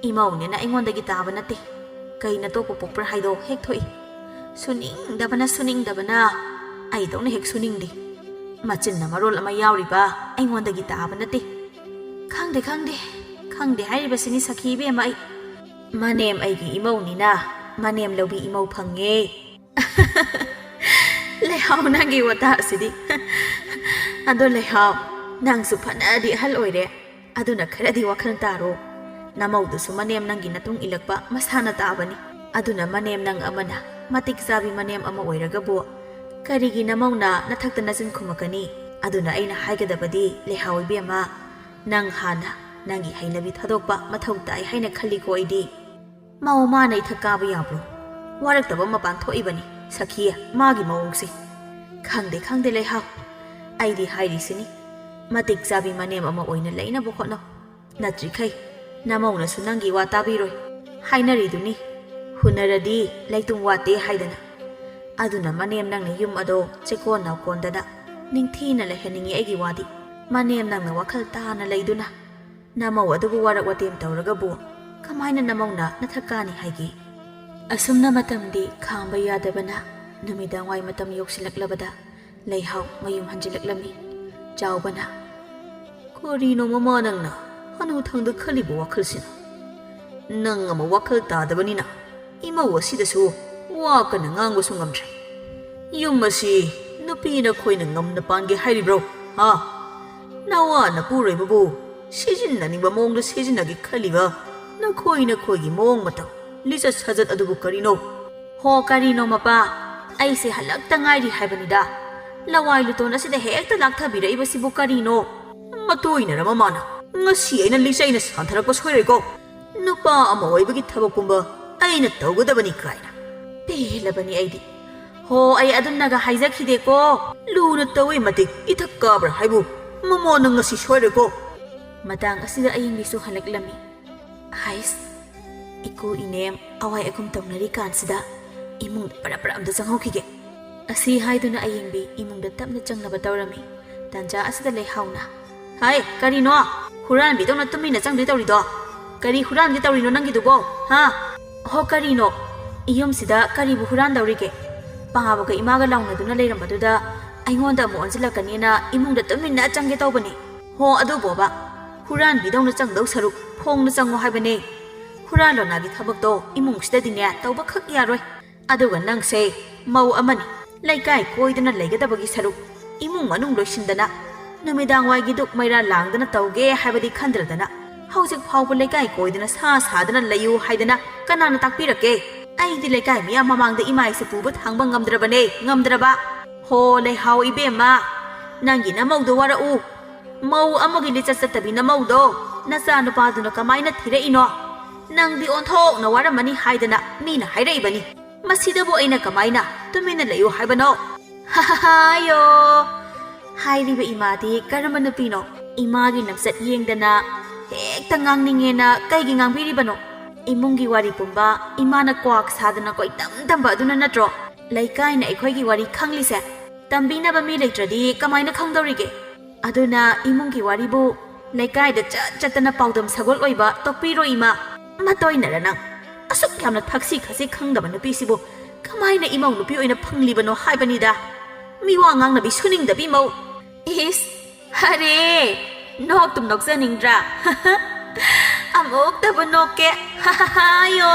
ꯏꯃꯧꯅꯦꯅ ꯑꯩꯉꯣꯟꯗꯒꯤ ꯇꯥꯕ ꯅꯠꯇꯦ꯫ ꯀꯩꯅ ꯇꯣꯛꯄ ꯄꯣꯛꯄ꯭ꯔꯥ ꯍꯥꯏꯗꯣ ꯍꯦꯛ ꯊꯣꯛꯏ꯫ ꯁꯨꯅꯤꯡꯗꯕꯅ, ꯁꯨꯅꯤꯡꯗꯕꯅ ꯑꯩꯗꯧꯅ ꯍꯦꯛ ꯁꯨꯅꯤꯡꯗꯦ꯫ ꯃꯆꯤꯟꯅ ꯃꯔꯣꯜ ꯑꯃ ꯌꯥꯎꯔꯤꯕ, ꯑꯩꯉꯣꯟꯗꯒꯤ ꯇꯥꯕ ꯅꯠꯇꯦ꯫ ꯈꯪꯗꯦ, ꯈꯪꯗꯦ, ꯈꯪꯗꯦ ꯍꯥꯏꯔꯤꯕꯁꯤꯅꯤ ꯁꯈꯤ ꯏꯕꯦꯝꯃ ꯑꯩ꯫ ꯃꯅꯦꯝ ꯑꯩꯒꯤ ꯏꯃꯧꯅꯤꯅ ꯃꯅꯦꯝ ꯂꯧꯕꯤ ꯏꯃꯧ ꯐꯪꯉꯦ꯫" "ꯂꯩꯍꯥꯎ, ꯅꯪꯒꯤ ꯋꯥꯇꯥ ꯑꯁꯤꯗꯤ꯫" "ꯑꯗꯣ ꯂꯩꯍꯥꯎ, ꯅꯪꯁꯨ ꯐꯅꯗꯤ ꯑꯍꯜ ꯑꯣꯏꯔꯦ, ꯑꯗꯨꯅ ꯈꯔꯗꯤ ꯋꯥꯈꯜ ꯇꯥꯔꯣ꯫ ꯅꯃꯧꯗꯨꯁꯨ ꯃꯅꯦꯝ ꯅꯪꯒꯤ ꯅꯇꯨꯡ ꯏꯜꯂꯛꯄ ꯃꯁꯥꯅ ꯇꯥꯕꯅꯤ꯫ ꯑꯗꯨꯅ ꯃꯅꯦꯝ ꯅꯪ ꯑꯃꯅ ꯃꯇꯤꯛ ꯆꯥꯕꯤ ꯃꯅꯦꯝ ꯑꯃ ꯑꯣꯏꯔꯒꯕꯨ ꯀꯔꯤꯒꯤ ꯅꯃꯧꯅ ꯅꯊꯛꯇ ꯅꯆꯤꯟ ꯈꯨꯝꯃꯛꯀꯅꯤ? ꯑꯗꯨꯅ ꯑꯩꯅ ꯍꯥꯏꯒꯗꯕꯗꯤ, ꯂꯩꯍꯥꯎ ꯏꯕꯦꯝꯃ, ꯅꯪ ꯍꯥꯟꯅ ꯅꯪꯒꯤ ꯍꯩꯅꯕꯤ ꯊꯥꯗꯣꯛꯄ ꯃꯊꯧ ꯇꯥꯏ ꯍꯥꯏꯅ ꯈꯜꯂꯤꯀꯣ ꯑꯩꯗꯤ꯫ ꯃꯧ ꯃꯥꯅ ꯏꯊꯛ ꯀꯥꯕ ꯌꯥꯕ꯭ꯔꯣ? ꯋꯥꯔꯛꯇꯕ ꯃꯄꯥꯟ ꯊꯣꯛꯏꯕꯅꯤ, ꯁꯈꯤ, ꯃꯥꯒꯤ ꯃꯑꯣꯡꯁꯦ꯫ ꯈꯪꯗꯦ, ꯈꯪꯗꯦ, ꯂꯩꯍꯥꯎ꯫ ꯑꯩꯗꯤ ꯍꯥꯏꯔꯤꯁꯤꯅꯤ, ꯃꯇꯤꯛ ꯆꯥꯕꯤ ꯃꯅꯦꯝ ꯑꯃ ꯑꯣꯏꯅ ꯂꯩꯅꯕ ꯍꯣꯠꯅꯧ꯫ ꯅꯠꯇ꯭ꯔꯤꯈꯩ ꯅꯃꯧꯅꯁꯨ ꯅꯪꯒꯤ ꯋꯥ ꯇꯥꯕꯤꯔꯣꯏ꯫ ꯍꯥꯏꯅꯔꯤꯗꯨꯅꯤ, "ꯍꯨꯟꯅꯔꯗꯤ ꯂꯩꯇꯨꯝ ꯋꯥꯠꯇꯦ" ꯍꯥꯏꯗꯅ꯫ ꯑꯗꯨꯅ ꯃꯅꯦꯝ ꯅꯪꯅ ꯌꯨꯝ ꯑꯗꯣ ꯆꯦꯀꯣꯟ ꯅꯥꯎꯀꯣꯟꯗꯅ ꯅꯤꯡꯊꯤꯅ ꯂꯩꯍꯟꯅꯤꯡꯉꯤ ꯑꯩꯒꯤ ꯋꯥꯗꯤ꯫ ꯃꯅꯦꯝ ꯅꯪꯅ ꯋꯥꯈꯜ ꯇꯥꯅ ꯂꯩꯗꯨꯅ ꯅꯃꯧ ꯑꯗꯨꯕꯨ ꯋꯥꯔꯛ ꯋꯥꯇꯦꯝ ꯇꯧꯔꯒꯕꯨ ꯀꯃꯥꯏꯅ ꯅꯃꯧꯅ ꯅꯊꯛ ꯀꯥꯅꯤ ꯍꯥꯏꯒꯦ? ꯑꯁꯨꯝꯅ ꯃꯇꯝꯗꯤ ꯈꯥꯡꯕ ꯌꯥꯗꯕꯅ ꯅꯨꯃꯤꯗꯥꯡꯋꯥꯏ ꯃꯇꯝ ꯌꯧꯁꯤꯜꯂꯛꯂꯕꯗ ꯂꯩꯍꯥꯎ ꯃꯌꯨꯝ ꯍꯟꯖꯤꯜꯂꯛꯂꯝꯃꯤ꯫ ꯆꯥꯎꯕꯅ, "ꯀꯔꯤꯅꯣ ꯃꯃꯥ ꯅꯪꯅ ꯍꯅꯨꯊꯪꯗ ꯈꯜꯂꯤꯕ ꯋꯥꯈꯜꯁꯤꯅ? ꯅꯪ ꯑꯃ ꯋꯥꯈꯜ ꯇꯥꯗꯕꯅꯤꯅ ꯏꯃꯧ ꯑꯁꯤꯗꯁꯨ ꯋꯥ ꯀꯟꯅ ꯉꯥꯡꯕꯁꯨ ꯉꯝꯗ꯭ꯔꯦ꯫ ꯌꯨꯝ ꯑꯁꯤ ꯅꯨꯄꯤ ꯅꯈꯣꯏꯅ ꯉꯝꯅ ꯄꯥꯟꯒꯦ ꯍꯥꯏꯔꯤꯕ꯭ꯔꯣ? ꯍꯥ? ꯅꯋꯥ ꯅꯄꯨꯔꯣꯏꯕꯕꯨ ꯁꯤꯖꯤꯟꯅꯅꯤꯡꯕ ꯃꯑꯣꯡꯗ ꯁꯤꯖꯤꯟꯅꯒꯦ ꯈꯜꯂꯤꯕ ꯅꯈꯣꯏ ꯅꯈꯣꯏꯒꯤ ꯃꯑꯣꯡ ꯃꯇꯧ, ꯂꯤꯆꯠ ꯁꯥꯖꯠ ꯑꯗꯨꯕꯨ ꯀꯔꯤꯅꯣ?" "ꯍꯣ, ꯀꯔꯤꯅꯣ ꯃꯄꯥ? ꯑꯩꯁꯦ ꯍꯜꯂꯛꯇ ꯉꯥꯏꯔꯤ ꯍꯥꯏꯕꯅꯤꯗ꯫ ꯂꯋꯥꯏ ꯂꯨꯇꯣꯟ ꯑꯁꯤꯗ ꯍꯦꯛꯇ ꯂꯥꯛꯊꯕꯤꯔꯛꯏꯕꯁꯤꯕꯨ ꯀꯔꯤꯅꯣ?" "ꯃꯇꯨ ꯑꯣꯏꯅꯔ ꯃꯃꯥꯅ ꯉꯁꯤ ꯑꯩꯅ ꯂꯤꯆꯩꯅ ꯁꯥꯟꯊꯔꯛꯄ ꯁꯣꯏꯔꯣꯏꯀꯣ꯫ ꯅꯨꯄꯥ ꯑꯃ ꯑꯣꯏꯕꯒꯤ ꯊꯕꯛ ꯄꯨꯝꯕ ꯑꯩꯅ ꯇꯧꯒꯗꯕꯅꯤ ꯀꯥꯏꯅ꯫ ꯄꯦꯜꯂꯕꯅꯤ ꯑꯩꯗꯤ꯫ ꯍꯣ, ꯑꯩ ꯑꯗꯨꯝꯅꯒ ꯍꯥꯏꯖꯈꯤꯗꯦꯀꯣ꯫ ꯂꯨꯅ ꯇꯧꯏ ꯃꯇꯤꯛ ꯏꯊꯛ ꯀꯥꯕ꯭ꯔꯥ ꯍꯥꯏꯕꯨ ꯃꯃꯥꯅ ꯉꯁꯤ ꯁꯣꯏꯔꯣꯏꯀꯣ꯫" ꯃꯇꯥꯡ ꯑꯁꯤꯗ ꯑꯌꯤꯡꯕꯤꯁꯨ ꯍꯜꯂꯛꯂꯝꯃꯤ꯫ ꯍꯥꯏꯁ, ꯏꯀꯨ ꯏꯅꯦꯝ ꯑꯋꯥꯏ ꯑꯈꯨꯝ ꯇꯧꯅꯔꯤ ꯀꯥꯟꯁꯤꯗ ꯏꯃꯨꯡꯗ ꯄꯔꯞ ꯄꯔꯞ ꯑꯝꯇ ꯆꯪꯍꯧꯈꯤꯒꯦ꯫ ꯑꯁꯤ ꯍꯥꯏꯗꯨꯅ ꯑꯌꯤꯡꯕꯤ ꯏꯃꯨꯡꯗ ꯇꯞꯅ ꯆꯪꯅꯕ ꯇꯧꯔꯝꯃꯤ꯫ ꯇꯥꯟꯖꯥ ꯑꯁꯤꯗ ꯂꯩꯍꯥꯎꯅ, "ꯍꯥꯏ, ꯀꯔꯤꯅꯣ? ꯍꯨꯔꯥꯟꯕꯤꯗꯧꯅ ꯇꯨꯃꯤꯟꯅ ꯆꯪꯗꯣꯏ ꯇꯧꯔꯤꯗꯣ? ꯀꯔꯤ ꯍꯨꯔꯥꯟꯒꯦ ꯇꯧꯔꯤꯅꯣ ꯅꯪꯒꯤꯗꯨꯕꯣ? ꯍꯥ?" "ꯍꯣ, ꯀꯔꯤꯅꯣ? ꯏꯌꯨꯝꯁꯤꯗ ꯀꯔꯤꯕꯨ ꯍꯨꯔꯥꯟꯗꯧꯔꯤꯒꯦ? ꯄꯥꯕꯒ ꯏꯃꯥꯒ ꯂꯥꯎꯅꯗꯨꯅ ꯂꯩꯔꯝꯕꯗꯨꯗ ꯑꯩꯉꯣꯟꯗ ꯑꯃꯨꯛ ꯑꯣꯟꯁꯤꯜꯂꯛꯀꯅꯤꯅ ꯏꯃꯨꯡꯗ ꯇꯨꯃꯤꯟꯅ ꯆꯪꯒꯦ ꯇꯧꯕꯅꯤ꯫ ꯍꯣ, ꯑꯗꯨꯕꯣꯕ, ꯍꯨꯔꯥꯟꯕꯤꯗꯧꯅ ꯆꯪꯗꯧ ꯁꯔꯨꯛ ꯐꯣꯡꯅ ꯆꯪꯉꯣ ꯍꯥꯏꯕꯅꯦ꯫ ꯍꯨꯔꯥꯟ ꯂꯣꯅꯥꯒꯤ ꯊꯕꯛꯇꯣ ꯏꯃꯨꯡꯁꯤꯗꯗꯤꯅꯦ ꯇꯧꯕꯈꯛ ꯌꯥꯔꯣꯏ꯫ ꯑꯗꯨꯒ ꯅꯪꯁꯦ ꯃꯧ ꯑꯃꯅꯤ, ꯂꯩꯀꯥꯏ ꯀꯣꯏꯗꯅ ꯂꯩꯒꯗꯕꯒꯤ ꯁꯔꯨꯛ ꯏꯃꯨꯡ ꯃꯅꯨꯡ ꯂꯣꯏꯁꯤꯟꯗꯅ ꯅꯨꯃꯤꯗꯥꯡꯋꯥꯏꯒꯤ ꯗꯨꯛ ꯃꯩꯔꯥ ꯂꯥꯡꯗꯅ ꯇꯧꯒꯦ ꯍꯥꯏꯕꯗꯤ ꯈꯟꯗ꯭ꯔꯗꯅ ꯍꯧꯖꯤꯛ ꯐꯥꯎꯕ ꯂꯩꯀꯥꯏ ꯀꯣꯏꯗꯅ ꯁꯥ ꯁꯥꯗꯅ ꯂꯩꯌꯨ ꯍꯥꯏꯗꯅ ꯀꯅꯥꯅ ꯇꯥꯛꯄꯤꯔꯛꯀꯦ? ꯑꯩꯗꯤ ꯂꯩꯀꯥꯏ ꯃꯤꯌꯥꯝ ꯃꯃꯥꯡꯗ ꯏꯃꯥ ꯏꯁꯦ ꯄꯨꯕ ꯊꯥꯡꯕ ꯉꯝꯗ꯭ꯔꯕꯅꯦ, ꯉꯝꯗ꯭ꯔꯕ꯫ ꯍꯣ ꯂꯩꯍꯥꯎ ꯏꯕꯦꯝꯃ, ꯅꯪꯒꯤ ꯅꯃꯧꯗꯣ ꯋꯥꯔꯛꯎ꯫ ꯃꯧ ꯑꯃꯒꯤ ꯂꯤꯆꯠ ꯆꯠꯇꯕꯤ ꯅꯃꯧꯗꯣ ꯅꯆꯥ ꯅꯨꯄꯥꯗꯨꯅ ꯀꯃꯥꯏꯅ ꯊꯤꯔꯛꯏꯅꯣ? ꯅꯪꯗꯤ ꯑꯣꯟꯊꯣꯛꯅ ꯋꯥꯔꯝꯃꯅꯤ ꯍꯥꯏꯗꯅ ꯃꯤꯅ ꯍꯥꯏꯔꯛꯏꯕꯅꯤ꯫ ꯃꯁꯤꯗꯕꯨ ꯑꯩꯅ ꯀꯃꯥꯏꯅ ꯇꯨꯃꯤꯟꯅ ꯂꯩꯌꯨ ꯍꯥꯏꯕꯅꯣ? ꯍꯥꯌꯣ! ꯍꯥꯏꯔꯤꯕ ꯏꯃꯥꯗꯤ ꯀꯔꯝꯕ ꯅꯨꯄꯤꯅꯣ? ꯏꯃꯥꯒꯤ ꯂꯝꯆꯠ ꯌꯦꯡꯗꯅ ꯍꯦꯛꯇ ꯉꯥꯡꯅꯤꯡꯉꯦꯅ ꯀꯩꯒꯤ ꯉꯥꯡꯕꯤꯔꯤꯕꯅꯣ? ꯏꯃꯨꯡꯒꯤ ꯋꯥꯔꯤ ꯄꯨꯝꯕ ꯏꯃꯥꯅ ꯀ꯭ꯋꯥꯛ ꯁꯥꯗꯅ ꯀꯣꯏꯇꯝ ꯇꯝꯕ ꯑꯗꯨꯅ ꯅꯠꯇ꯭ꯔꯣ ꯂꯩꯀꯥꯏꯅ ꯑꯩꯈꯣꯏꯒꯤ ꯋꯥꯔꯤ ꯈꯪꯂꯤꯁꯦ? ꯇꯝꯕꯤꯅꯕ ꯃꯤ ꯂꯩꯇ꯭ꯔꯗꯤ ꯀꯃꯥꯏꯅ ꯈꯪꯗꯧꯔꯤꯒꯦ? ꯑꯗꯨꯅ ꯏꯃꯨꯡꯒꯤ ꯋꯥꯔꯤꯕꯨ ꯂꯩꯀꯥꯏꯗ ꯆꯠ ꯆꯠꯇꯅ ꯄꯥꯎꯗꯝ ꯁꯒꯣꯜ ꯑꯣꯏꯕ ꯇꯣꯛꯄꯤꯔꯣ ꯏꯃꯥ꯫ ꯃꯇꯣꯏꯅꯔ ꯅꯪ? ꯑꯁꯨꯛ ꯌꯥꯝꯅ ꯊꯛꯁꯤ ꯈꯥꯁꯤ ꯈꯪꯗꯕ ꯅꯨꯄꯤꯁꯤꯕꯨ ꯀꯃꯥꯏꯅ ꯏꯃꯧ ꯅꯨꯄꯤ ꯑꯣꯏꯅ ꯐꯪꯂꯤꯕꯅꯣ ꯍꯥꯏꯕꯅꯤꯗ꯫ ꯃꯤꯋꯥ ꯉꯥꯡꯅꯕꯤ ꯁꯨꯅꯤꯡꯗꯕꯤ ꯃꯧ꯫ ꯏꯁ! ꯑꯔꯦ! ꯅꯣꯛꯇꯨꯝ ꯅꯣꯛꯆꯅꯤꯡꯗ꯭ꯔꯥ? ꯑꯃꯨꯛꯇꯕꯨ ꯅꯣꯛꯀꯦ꯫ ꯍꯥꯌꯣ!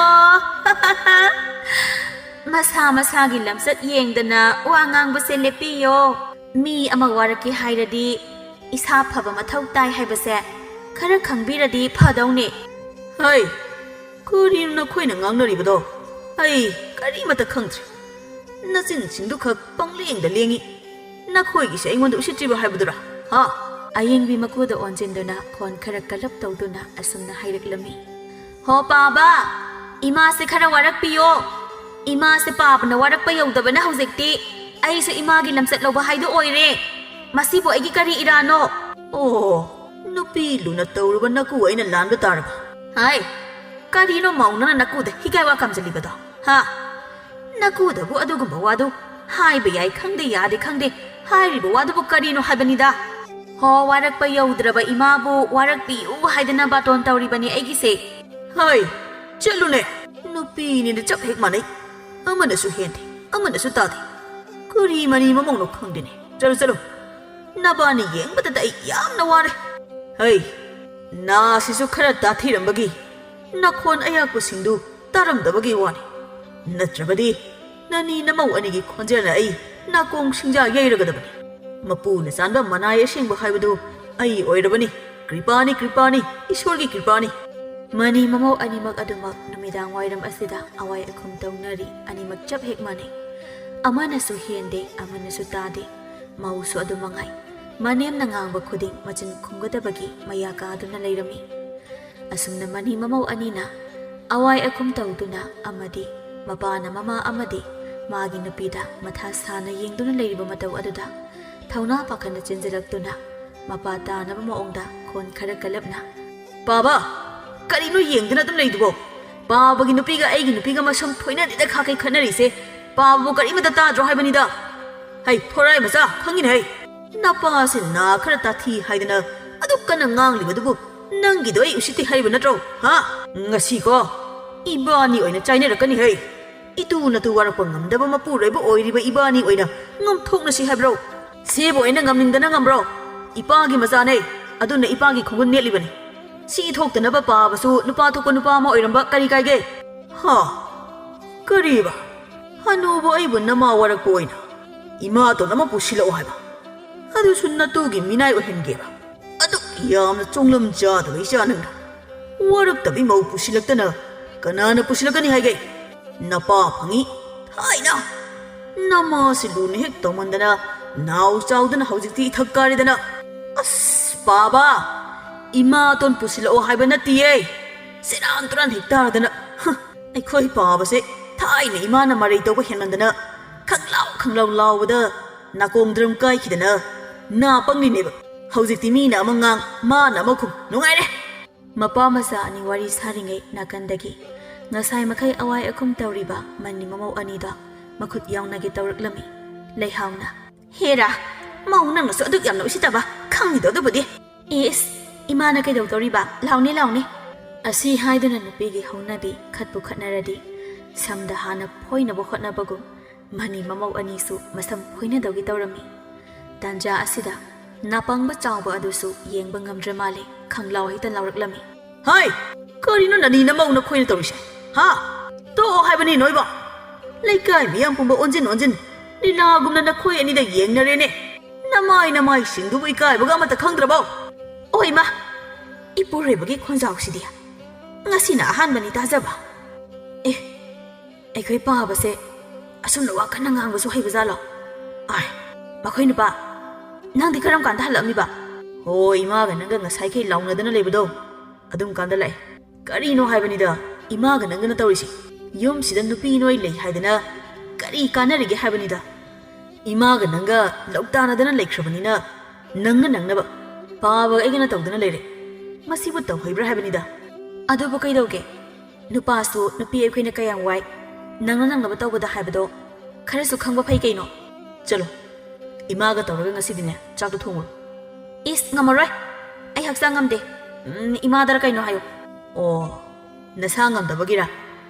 ꯃꯁꯥ ꯃꯁꯥꯒꯤ ꯂꯝꯆꯠ ꯌꯦꯡꯗꯅ ꯋꯥ ꯉꯥꯡꯕꯁꯦ ꯂꯦꯞꯄꯤꯌꯣ꯫ ꯃꯤ ꯑꯃ ꯋꯥꯔꯛꯀꯦ ꯍꯥꯏꯔꯗꯤ ꯏꯁꯥ ꯐꯕ ꯃꯊꯧ ꯇꯥꯏ ꯍꯥꯏꯕꯁꯦ ꯈꯔ ꯈꯪꯕꯤꯔꯗꯤ ꯐꯗꯧꯅꯦ꯫ ꯍꯩ! ꯀꯔꯤꯅꯣ ꯅꯈꯣꯏꯅ ꯉꯥꯡꯅꯔꯤꯕꯗꯣ? ꯑꯩ ꯀꯔꯤꯃꯠꯇ ꯈꯪꯗ꯭ꯔꯦ꯫ ꯅꯆꯤꯟꯁꯤꯡꯗꯨ ꯈꯛ ꯄꯪꯂꯦꯡꯗ ꯂꯦꯡꯏ꯫ ꯅꯈꯣꯏꯒꯤꯁꯦ ꯑꯩꯉꯣꯟꯗ ꯎꯁꯤꯠꯇ꯭ꯔꯤꯕ ꯍꯥꯏꯕꯗꯨꯔꯥ? ꯍꯥ? ꯑꯌꯦꯡꯕꯤ ꯃꯀꯨꯗ ꯑꯣꯟꯁꯤꯟꯗꯨꯅ ꯈꯣꯟ ꯈꯔ ꯀꯜꯂꯞ ꯇꯧꯗꯨꯅ ꯑꯁꯨꯝꯅ ꯍꯥꯏꯔꯛꯂꯝꯃꯤ꯫ ꯍꯣ ꯄꯥꯕ, ꯏꯃꯥꯁꯦ ꯈꯔ ꯋꯥꯔꯛꯄꯤꯌꯣ꯫ ꯏꯃꯥꯁꯦ ꯄꯥꯕꯅ ꯋꯥꯔꯛꯄ ꯌꯧꯗꯕꯅ ꯍꯧꯖꯤꯛꯇꯤ ꯑꯩꯁꯨ ꯏꯃꯥꯒꯤ ꯂꯝꯆꯠ ꯂꯧꯕ ꯍꯥꯏꯗꯣ ꯑꯣꯏꯔꯦ꯫ ꯃꯁꯤꯕꯨ ꯑꯩꯒꯤ ꯀꯔꯤ ꯏꯔꯥꯅꯣ? ꯑꯣ, ꯅꯨꯄꯤ ꯂꯨꯅ ꯇꯧꯔꯨꯕ ꯅꯀꯨ ꯑꯩꯅ ꯂꯥꯟꯕ ꯇꯥꯔꯕ? ꯍꯥꯏ, ꯀꯔꯤꯅꯣ ꯃꯧ ꯅꯪꯅ ꯅꯀꯨꯗ ꯍꯤꯒꯥꯏ ꯋꯥ ꯀꯝꯖꯜꯂꯤꯕꯗꯣ? ꯍꯥ? ꯅꯀꯨꯗꯕꯨ ꯑꯗꯨꯒꯨꯝꯕ ꯋꯥꯗꯨ ꯍꯥꯏꯕ ꯌꯥꯏ ꯈꯪꯗꯦ, ꯌꯥꯗꯦ ꯈꯪꯗꯦ, ꯍꯥꯏꯔꯤꯕ ꯋꯥꯗꯨꯕꯨ ꯀꯔꯤꯅꯣ ꯍꯥꯏꯕꯅꯤꯗ? ꯍꯣ, ꯋꯥꯔꯛꯄ ꯌꯧꯗ꯭ꯔꯕ ꯏꯃꯥꯕꯨ ꯋꯥꯔꯛꯄꯤꯌꯨ ꯍꯥꯏꯗꯅ ꯕꯥꯇꯣꯟ ꯇꯧꯔꯤꯕꯅꯤ ꯑꯩꯒꯤꯁꯦ꯫ ꯍꯩ, ꯆꯠꯂꯨꯅꯦ, ꯅꯨꯄꯤꯅꯤꯅ ꯆꯞ ꯍꯦꯛ ꯃꯥꯟꯅꯩ꯫ ꯑꯃꯅꯁꯨ ꯍꯦꯟꯗꯦ, ꯑꯃꯅꯁꯨ ꯇꯥꯗꯦ꯫ ꯀꯔꯤ ꯃꯔꯤ ꯃꯃꯧꯅꯣ ꯈꯪꯗꯦꯅꯦ꯫ ꯆꯠꯂꯨ, ꯆꯠꯂꯨ꯫ ꯅꯕꯥꯅꯤ ꯌꯦꯡꯕꯗꯇ ꯑꯩ ꯌꯥꯝꯅ ꯋꯥꯔꯦ꯫ ꯍꯩ, ꯅꯥꯁꯤꯁꯨ ꯈꯔ ꯇꯥꯊꯤꯔꯝꯕꯒꯤ ꯅꯈꯣꯟ ꯑꯌꯥꯛꯄꯁꯤꯡꯗꯨ ꯇꯥꯔꯝꯗꯕꯒꯤ ꯋꯥꯅꯤ꯫ ꯅꯠꯇ꯭ꯔꯕꯗꯤ ꯅꯅꯤ ꯅꯃꯧ ꯑꯅꯤꯒꯤ ꯈꯣꯟꯖꯦꯜꯅ ꯑꯩ ꯅꯥꯀꯣꯡ ꯁꯤꯡꯖꯥ ꯌꯩꯔꯒꯗꯕꯅꯤ꯫ ꯃꯄꯨꯅ ꯆꯥꯟꯕ ꯃꯅꯥꯏ ꯑꯁꯦꯡꯕ ꯍꯥꯏꯕꯗꯨ ꯑꯩ ꯑꯣꯏꯔꯕꯅꯤ꯫ ꯀ꯭ꯔꯤꯄꯥꯅꯤ, ꯀ꯭ꯔꯤꯄꯥꯅꯤ, ꯏꯁꯣꯔꯒꯤ ꯀ꯭ꯔꯤꯄꯥꯅꯤ꯫ ꯃꯅꯤ ꯃꯃꯧ ꯑꯅꯤꯃꯛ ꯑꯗꯨꯃꯛ ꯅꯨꯃꯤꯗꯥꯡ ꯋꯥꯏꯔꯝ ꯑꯁꯤꯗ ꯑꯋꯥꯏ ꯑꯈꯨꯝ ꯇꯧꯅꯔꯤ꯫ ꯑꯅꯤꯃꯛ ꯆꯞ ꯍꯦꯛ ꯃꯥꯟꯅꯩ꯫ ꯑꯃꯅꯁꯨ ꯍꯦꯟꯗꯦ, ꯑꯃꯅꯁꯨ ꯇꯥꯗꯦ꯫ ꯃꯧꯁꯨ ꯑꯗꯨ ꯃꯉꯥꯏ꯫ ꯃꯅꯦꯝꯅ ꯉꯥꯡꯕ ꯈꯨꯗꯤꯡ ꯃꯆꯤꯟ ꯈꯨꯝꯒꯗꯕꯒꯤ ꯃꯌꯥ ꯀꯥꯗꯨꯅ ꯂꯩꯔꯝꯃꯤ꯫ ꯑꯁꯨꯝꯅ ꯃꯅꯤ ꯃꯃꯧ ꯑꯅꯤꯅ ꯑꯋꯥꯏ ꯑꯈꯨꯝ ꯇꯧꯗꯨꯅ ꯑꯃꯗꯤ ꯃꯄꯥꯅ ꯃꯃꯥ ꯑꯃꯗꯤ ꯃꯥꯒꯤ ꯅꯨꯄꯤꯗ ꯃꯊꯥ ꯁꯥꯅ ꯌꯦꯡꯗꯨꯅ ꯂꯩꯔꯤꯕ ꯃꯇꯧ ꯑꯗꯨꯗ ꯊꯧꯅꯥ ꯄꯥꯈꯠꯅ ꯆꯦꯟꯁꯤꯜꯂꯛꯇꯨꯅ ꯃꯄꯥ ꯇꯥꯅꯕ ꯃꯑꯣꯡꯗ ꯈꯣꯟ ꯈꯔ ꯀꯜꯂꯞꯅ, "ꯄꯥꯕ, ꯀꯔꯤꯅꯣ ꯌꯦꯡꯗꯨꯅ ꯑꯗꯨꯝ ꯂꯩꯗꯨꯕꯣ? ꯄꯥꯕꯒꯤ ꯅꯨꯄꯤꯒ ꯑꯩꯒꯤ ꯅꯨꯄꯤꯒ ꯃꯁꯝ ꯐꯣꯏꯅꯗꯦꯗ ꯈꯥꯀꯩ ꯈꯠꯅꯔꯤꯁꯦ꯫ ꯄꯥꯕꯕꯨ ꯀꯔꯤꯃꯇ ꯇꯥꯗ꯭ꯔꯣ ꯍꯥꯏꯕꯅꯤꯗ? ꯍꯩ, ꯐꯣꯔꯥꯏ ꯃꯆꯥ, ꯈꯪꯉꯤꯅꯦ ꯍꯩ꯫ ꯅꯄꯥꯁꯦ ꯅꯥ ꯈꯔ ꯇꯥꯊꯤ ꯍꯥꯏꯗꯅ ꯑꯗꯨꯛ ꯀꯟꯅ ꯉꯥꯡꯂꯤꯕꯗꯨꯕꯨ ꯅꯪꯒꯤꯗꯣ ꯑꯩ ꯎꯁꯤꯠꯇꯦ ꯍꯥꯏꯔꯤꯕ ꯅꯠꯇ꯭ꯔꯣ? ꯍꯥ? ꯉꯁꯤꯀꯣ ꯏꯕꯥꯅꯤ ꯑꯣꯏꯅ ꯆꯥꯏꯅꯔꯛꯀꯅꯤ ꯍꯩ꯫ ꯏꯇꯨ ꯅꯇꯨ ꯋꯥꯔꯛꯄ ꯉꯝꯗꯕ ꯃꯄꯨꯔꯣꯏꯕ ꯑꯣꯏꯔꯤꯕ ꯏꯕꯥꯅꯤ ꯑꯣꯏꯅ ꯉꯝꯊꯣꯛꯅꯁꯤ ꯍꯥꯏꯕ꯭ꯔꯣ? ꯁꯤꯕꯨ ꯑꯩꯅ ꯉꯝꯅꯤꯡꯗꯅ ꯉꯝꯕ꯭ꯔꯣ? ꯏꯄꯥꯒꯤ ꯃꯆꯥꯅꯦ, ꯑꯗꯨꯅ ꯏꯄꯥꯒꯤ ꯈꯣꯡꯒꯨꯟ ꯅꯦꯠꯂꯤꯕꯅꯤ꯫ ꯁꯤ ꯊꯣꯛꯇꯅꯕ ꯄꯥꯕꯁꯨ ꯅꯨꯄꯥ ꯊꯣꯛꯄ ꯅꯨꯄꯥ ꯑꯃ ꯑꯣꯏꯔꯝꯕ ꯀꯔꯤ ꯀꯥꯏꯒꯦ? ꯍꯥ? ꯀꯔꯤꯕ? ꯍꯅꯨꯕ ꯑꯩꯕꯨ ꯅꯃꯥ ꯋꯥꯔꯛꯄ ꯑꯣꯏꯅ ꯏꯃꯥꯇꯣꯟ ꯑꯃ ꯄꯨꯁꯤꯜꯂꯛꯑꯣ ꯍꯥꯏꯕ? ꯑꯗꯨꯁꯨ ꯅꯇꯨꯒꯤ ꯃꯤꯅꯥꯏ ꯑꯣꯏꯍꯟꯒꯦꯕ? ꯑꯗꯨꯛ ꯌꯥꯝꯅ ꯆꯣꯡꯂꯝ ꯆꯥꯗꯕ ꯏꯆꯥ ꯅꯪꯅ ꯋꯥꯔꯛꯇꯕꯤ ꯃꯧ ꯄꯨꯁꯤꯜꯂꯛꯇꯅ ꯀꯅꯥꯅ ꯄꯨꯁꯤꯜꯂꯛꯀꯅꯤ ꯍꯥꯏꯒꯦ? ꯅꯄꯥ ꯐꯪꯉꯤ ꯊꯥꯏꯅ꯫ ꯅꯃꯥꯁꯤ ꯂꯨꯅ ꯍꯦꯛ ꯇꯧꯃꯟꯗꯅ ꯅꯥꯎ ꯆꯥꯎꯗꯅ ꯍꯧꯖꯤꯛꯇꯤ ꯏꯊꯛ ꯀꯥꯔꯦꯗꯅ꯫ ꯑꯁ, ꯄꯥꯕ! ꯏꯃꯥꯇꯣꯟ ꯄꯨꯁꯤꯜꯂꯛꯑꯣ ꯍꯥꯏꯕ ꯅꯠꯇꯤꯌꯦ꯫ ꯁꯦꯔꯥꯟ ꯇꯨꯔꯥꯟ ꯍꯦꯛ ꯇꯥꯗꯅ꯫ ꯍ, ꯑꯩꯈꯣꯏ ꯄꯥꯕꯁꯦ ꯊꯥꯏꯅ ꯏꯃꯥꯅ ꯃꯔꯩ ꯇꯧꯕ ꯍꯦꯟꯃꯟꯗꯅ ꯈꯪꯂꯥꯎ ꯈꯪꯂꯥꯎ ꯂꯥꯎꯕꯗ ꯅꯥꯀꯣꯡ ꯗ꯭ꯔꯝ ꯀꯥꯏꯈꯤꯗꯅ ꯅꯥ ꯄꯪꯂꯤꯅꯦꯕ꯫ ꯍꯧꯖꯤꯛꯇꯤ ꯃꯤꯅ ꯑꯃ ꯉꯥꯡ, ꯃꯥꯅ ꯑꯃ ꯈꯨꯝ꯫ ꯅꯨꯡꯉꯥꯏꯔꯦ! ꯃꯄꯥ ꯃꯆꯥ ꯑꯅꯤ ꯋꯥꯔꯤ ꯁꯥꯔꯤꯉꯩ ꯅꯥꯀꯟꯗꯒꯤ ꯉꯁꯥꯏ ꯃꯈꯩ ꯑꯋꯥꯏ ꯑꯈꯨꯝ ꯇꯧꯔꯤꯕ ꯃꯅꯤ ꯃꯃꯧ ꯑꯅꯤꯗꯣ ꯃꯈꯨꯠ ꯌꯥꯎꯅꯒꯦ ꯇꯧꯔꯛꯂꯝꯃꯤ꯫ ꯂꯩꯍꯥꯎꯅ, "ꯍꯦꯔꯥ, ꯃꯧ ꯅꯪꯅꯁꯨ ꯑꯗꯨꯛ ꯌꯥꯝꯅ ꯎꯁꯤꯠꯇꯕ ꯈꯪꯉꯤꯗꯣ ꯑꯗꯨꯕꯨꯗꯤ꯫ ꯏꯁ, ꯏꯃꯥꯅ ꯀꯩꯗꯧꯗꯧꯔꯤꯕ? ꯂꯥꯎꯅꯦ, ꯂꯥꯎꯅꯦ!" ꯑꯁꯤ ꯍꯥꯏꯗꯨꯅ ꯅꯨꯄꯤꯒꯤ ꯍꯧꯅꯕꯤ ꯈꯠꯄꯨ ꯈꯠꯅꯔꯗꯤ ꯁꯝꯗ ꯍꯥꯟꯅ ꯐꯣꯏꯅꯕ ꯍꯣꯠꯅꯕꯒꯨꯝ ꯃꯅꯤ ꯃꯃꯧ ꯑꯅꯤꯁꯨ ꯃꯁꯝ ꯐꯣꯏꯅꯗꯧꯒꯤ ꯇꯧꯔꯝꯃꯤ꯫ ꯇꯥꯟꯖꯥ ꯑꯁꯤꯗ ꯅꯥꯄꯪꯕ ꯆꯥꯎꯕ ꯑꯗꯨꯁꯨ ꯌꯦꯡꯕ ꯉꯝꯗ꯭ꯔ ꯃꯥꯜꯂꯦ, ꯈꯪꯂꯥꯎ ꯍꯦꯛꯇ ꯂꯥꯎꯔꯛꯂꯝꯃꯤ꯫ "ꯍꯥꯏ! ꯀꯔꯤꯅꯣ ꯅꯅꯤ ꯅꯃꯧ ꯅꯈꯣꯏꯅ ꯇꯧꯔꯤꯁꯦ? ꯍꯥ? ꯇꯣꯛꯑꯣ ꯍꯥꯏꯕꯅꯤ ꯅꯣꯏꯕꯣ! ꯂꯩꯀꯥꯏ ꯃꯤꯌꯥꯝ ꯄꯨꯝꯕ ꯑꯣꯟꯖꯤꯟ ꯑꯣꯟꯖꯤꯟ ꯂꯤꯂꯥꯒꯨꯝꯅ ꯅꯈꯣꯏ ꯑꯅꯤꯗ ꯌꯦꯡꯅꯔꯦꯅꯦ꯫ ꯅꯃꯥꯏ ꯅꯃꯥꯏꯁꯤꯡꯗꯨꯕꯨ ꯏꯀꯥꯏꯕꯒ ꯑꯃꯠꯇ ꯈꯪꯗ꯭ꯔꯕꯣ?" ꯑꯣꯏꯃ, ꯏꯄꯨꯔꯣꯏꯕꯒꯤ ꯈꯣꯟꯖꯥꯎꯁꯤꯗꯤ ꯉꯁꯤꯅ ꯑꯍꯥꯟꯕꯅꯤ ꯇꯥꯖꯕ꯫ ꯑꯦ, ꯑꯩꯈꯣꯏ ꯄꯥꯕꯁꯦ ꯑꯁꯨꯝꯅ ꯋꯥ ꯀꯟꯅ ꯉꯥꯡꯕꯁꯨ ꯍꯩꯕꯖꯥꯠꯂꯣ? ꯑꯥꯏ, ꯃꯈꯣꯏ ꯅꯨꯄꯥ, ꯅꯪꯗꯤ ꯀꯔꯝ ꯀꯥꯟꯗ ꯍꯜꯂꯛꯑꯝꯃꯤꯕ? ꯍꯣ, ꯏꯃꯥꯒ ꯅꯪꯒ ꯉꯁꯥꯏꯈꯩ ꯂꯥꯎꯅꯗꯅ ꯂꯩꯕꯗꯣ, ꯑꯗꯨꯝ ꯀꯥꯟꯗ ꯂꯥꯛꯑꯦ꯫ ꯀꯔꯤꯅꯣ ꯍꯥꯏꯕꯅꯤꯗ, ꯏꯃꯥꯒ ꯅꯪꯒꯅ ꯇꯧꯔꯤꯁꯤ? ꯌꯨꯝꯁꯤꯗ ꯅꯨꯄꯤ ꯅꯣꯏ ꯂꯩ ꯍꯥꯏꯗꯅ ꯀꯔꯤ ꯀꯥꯟꯅꯔꯤꯒꯦ ꯍꯥꯏꯕꯅꯤꯗ? ꯏꯃꯥꯒ ꯅꯪꯒ ꯂꯧꯇꯥꯅꯗꯅ ꯂꯩꯈ꯭ꯔꯕꯅꯤꯅ, ꯅꯪꯒ ꯅꯪꯅꯕ ꯄꯥꯕꯒ ꯑꯩꯒꯅ ꯇꯧꯗꯅ ꯂꯩꯔꯦ꯫ ꯃꯁꯤꯕꯨ ꯇꯧꯍꯩꯕ꯭ꯔꯥ ꯍꯥꯏꯕꯅꯤꯗ꯫ ꯑꯗꯨꯕꯨ ꯀꯩꯗꯧꯒꯦ? ꯅꯨꯄꯥꯁꯨ ꯅꯨꯄꯤ ꯑꯩꯈꯣꯏꯅ ꯀꯌꯥꯝ ꯋꯥꯏ, ꯅꯪꯅ ꯅꯪꯅꯕ ꯇꯧꯕꯗ ꯍꯥꯏꯕꯗꯣ ꯈꯔꯁꯨ ꯈꯪꯕ ꯐꯩ ꯀꯩꯅꯣ꯫ ꯆꯠꯂꯣ, ꯏꯃꯥꯒ ꯇꯧꯔꯒ ꯉꯁꯤꯗꯤꯅꯦ, ꯆꯥꯛꯇꯣ ꯊꯣꯡꯉꯨꯔꯣ꯫ ꯏꯁ, ꯉꯝꯃꯔꯣꯏ꯫ ꯑꯩ ꯍꯛꯆꯥꯡ ꯉꯝꯗꯦ꯫ ꯎꯝ, ꯏꯃꯥꯗꯔ ꯀꯩꯅꯣ ꯍꯥꯏꯌꯨ꯫ ꯑꯣ, ꯅꯁꯥ ꯉꯝꯗꯕꯒꯤꯔꯥ?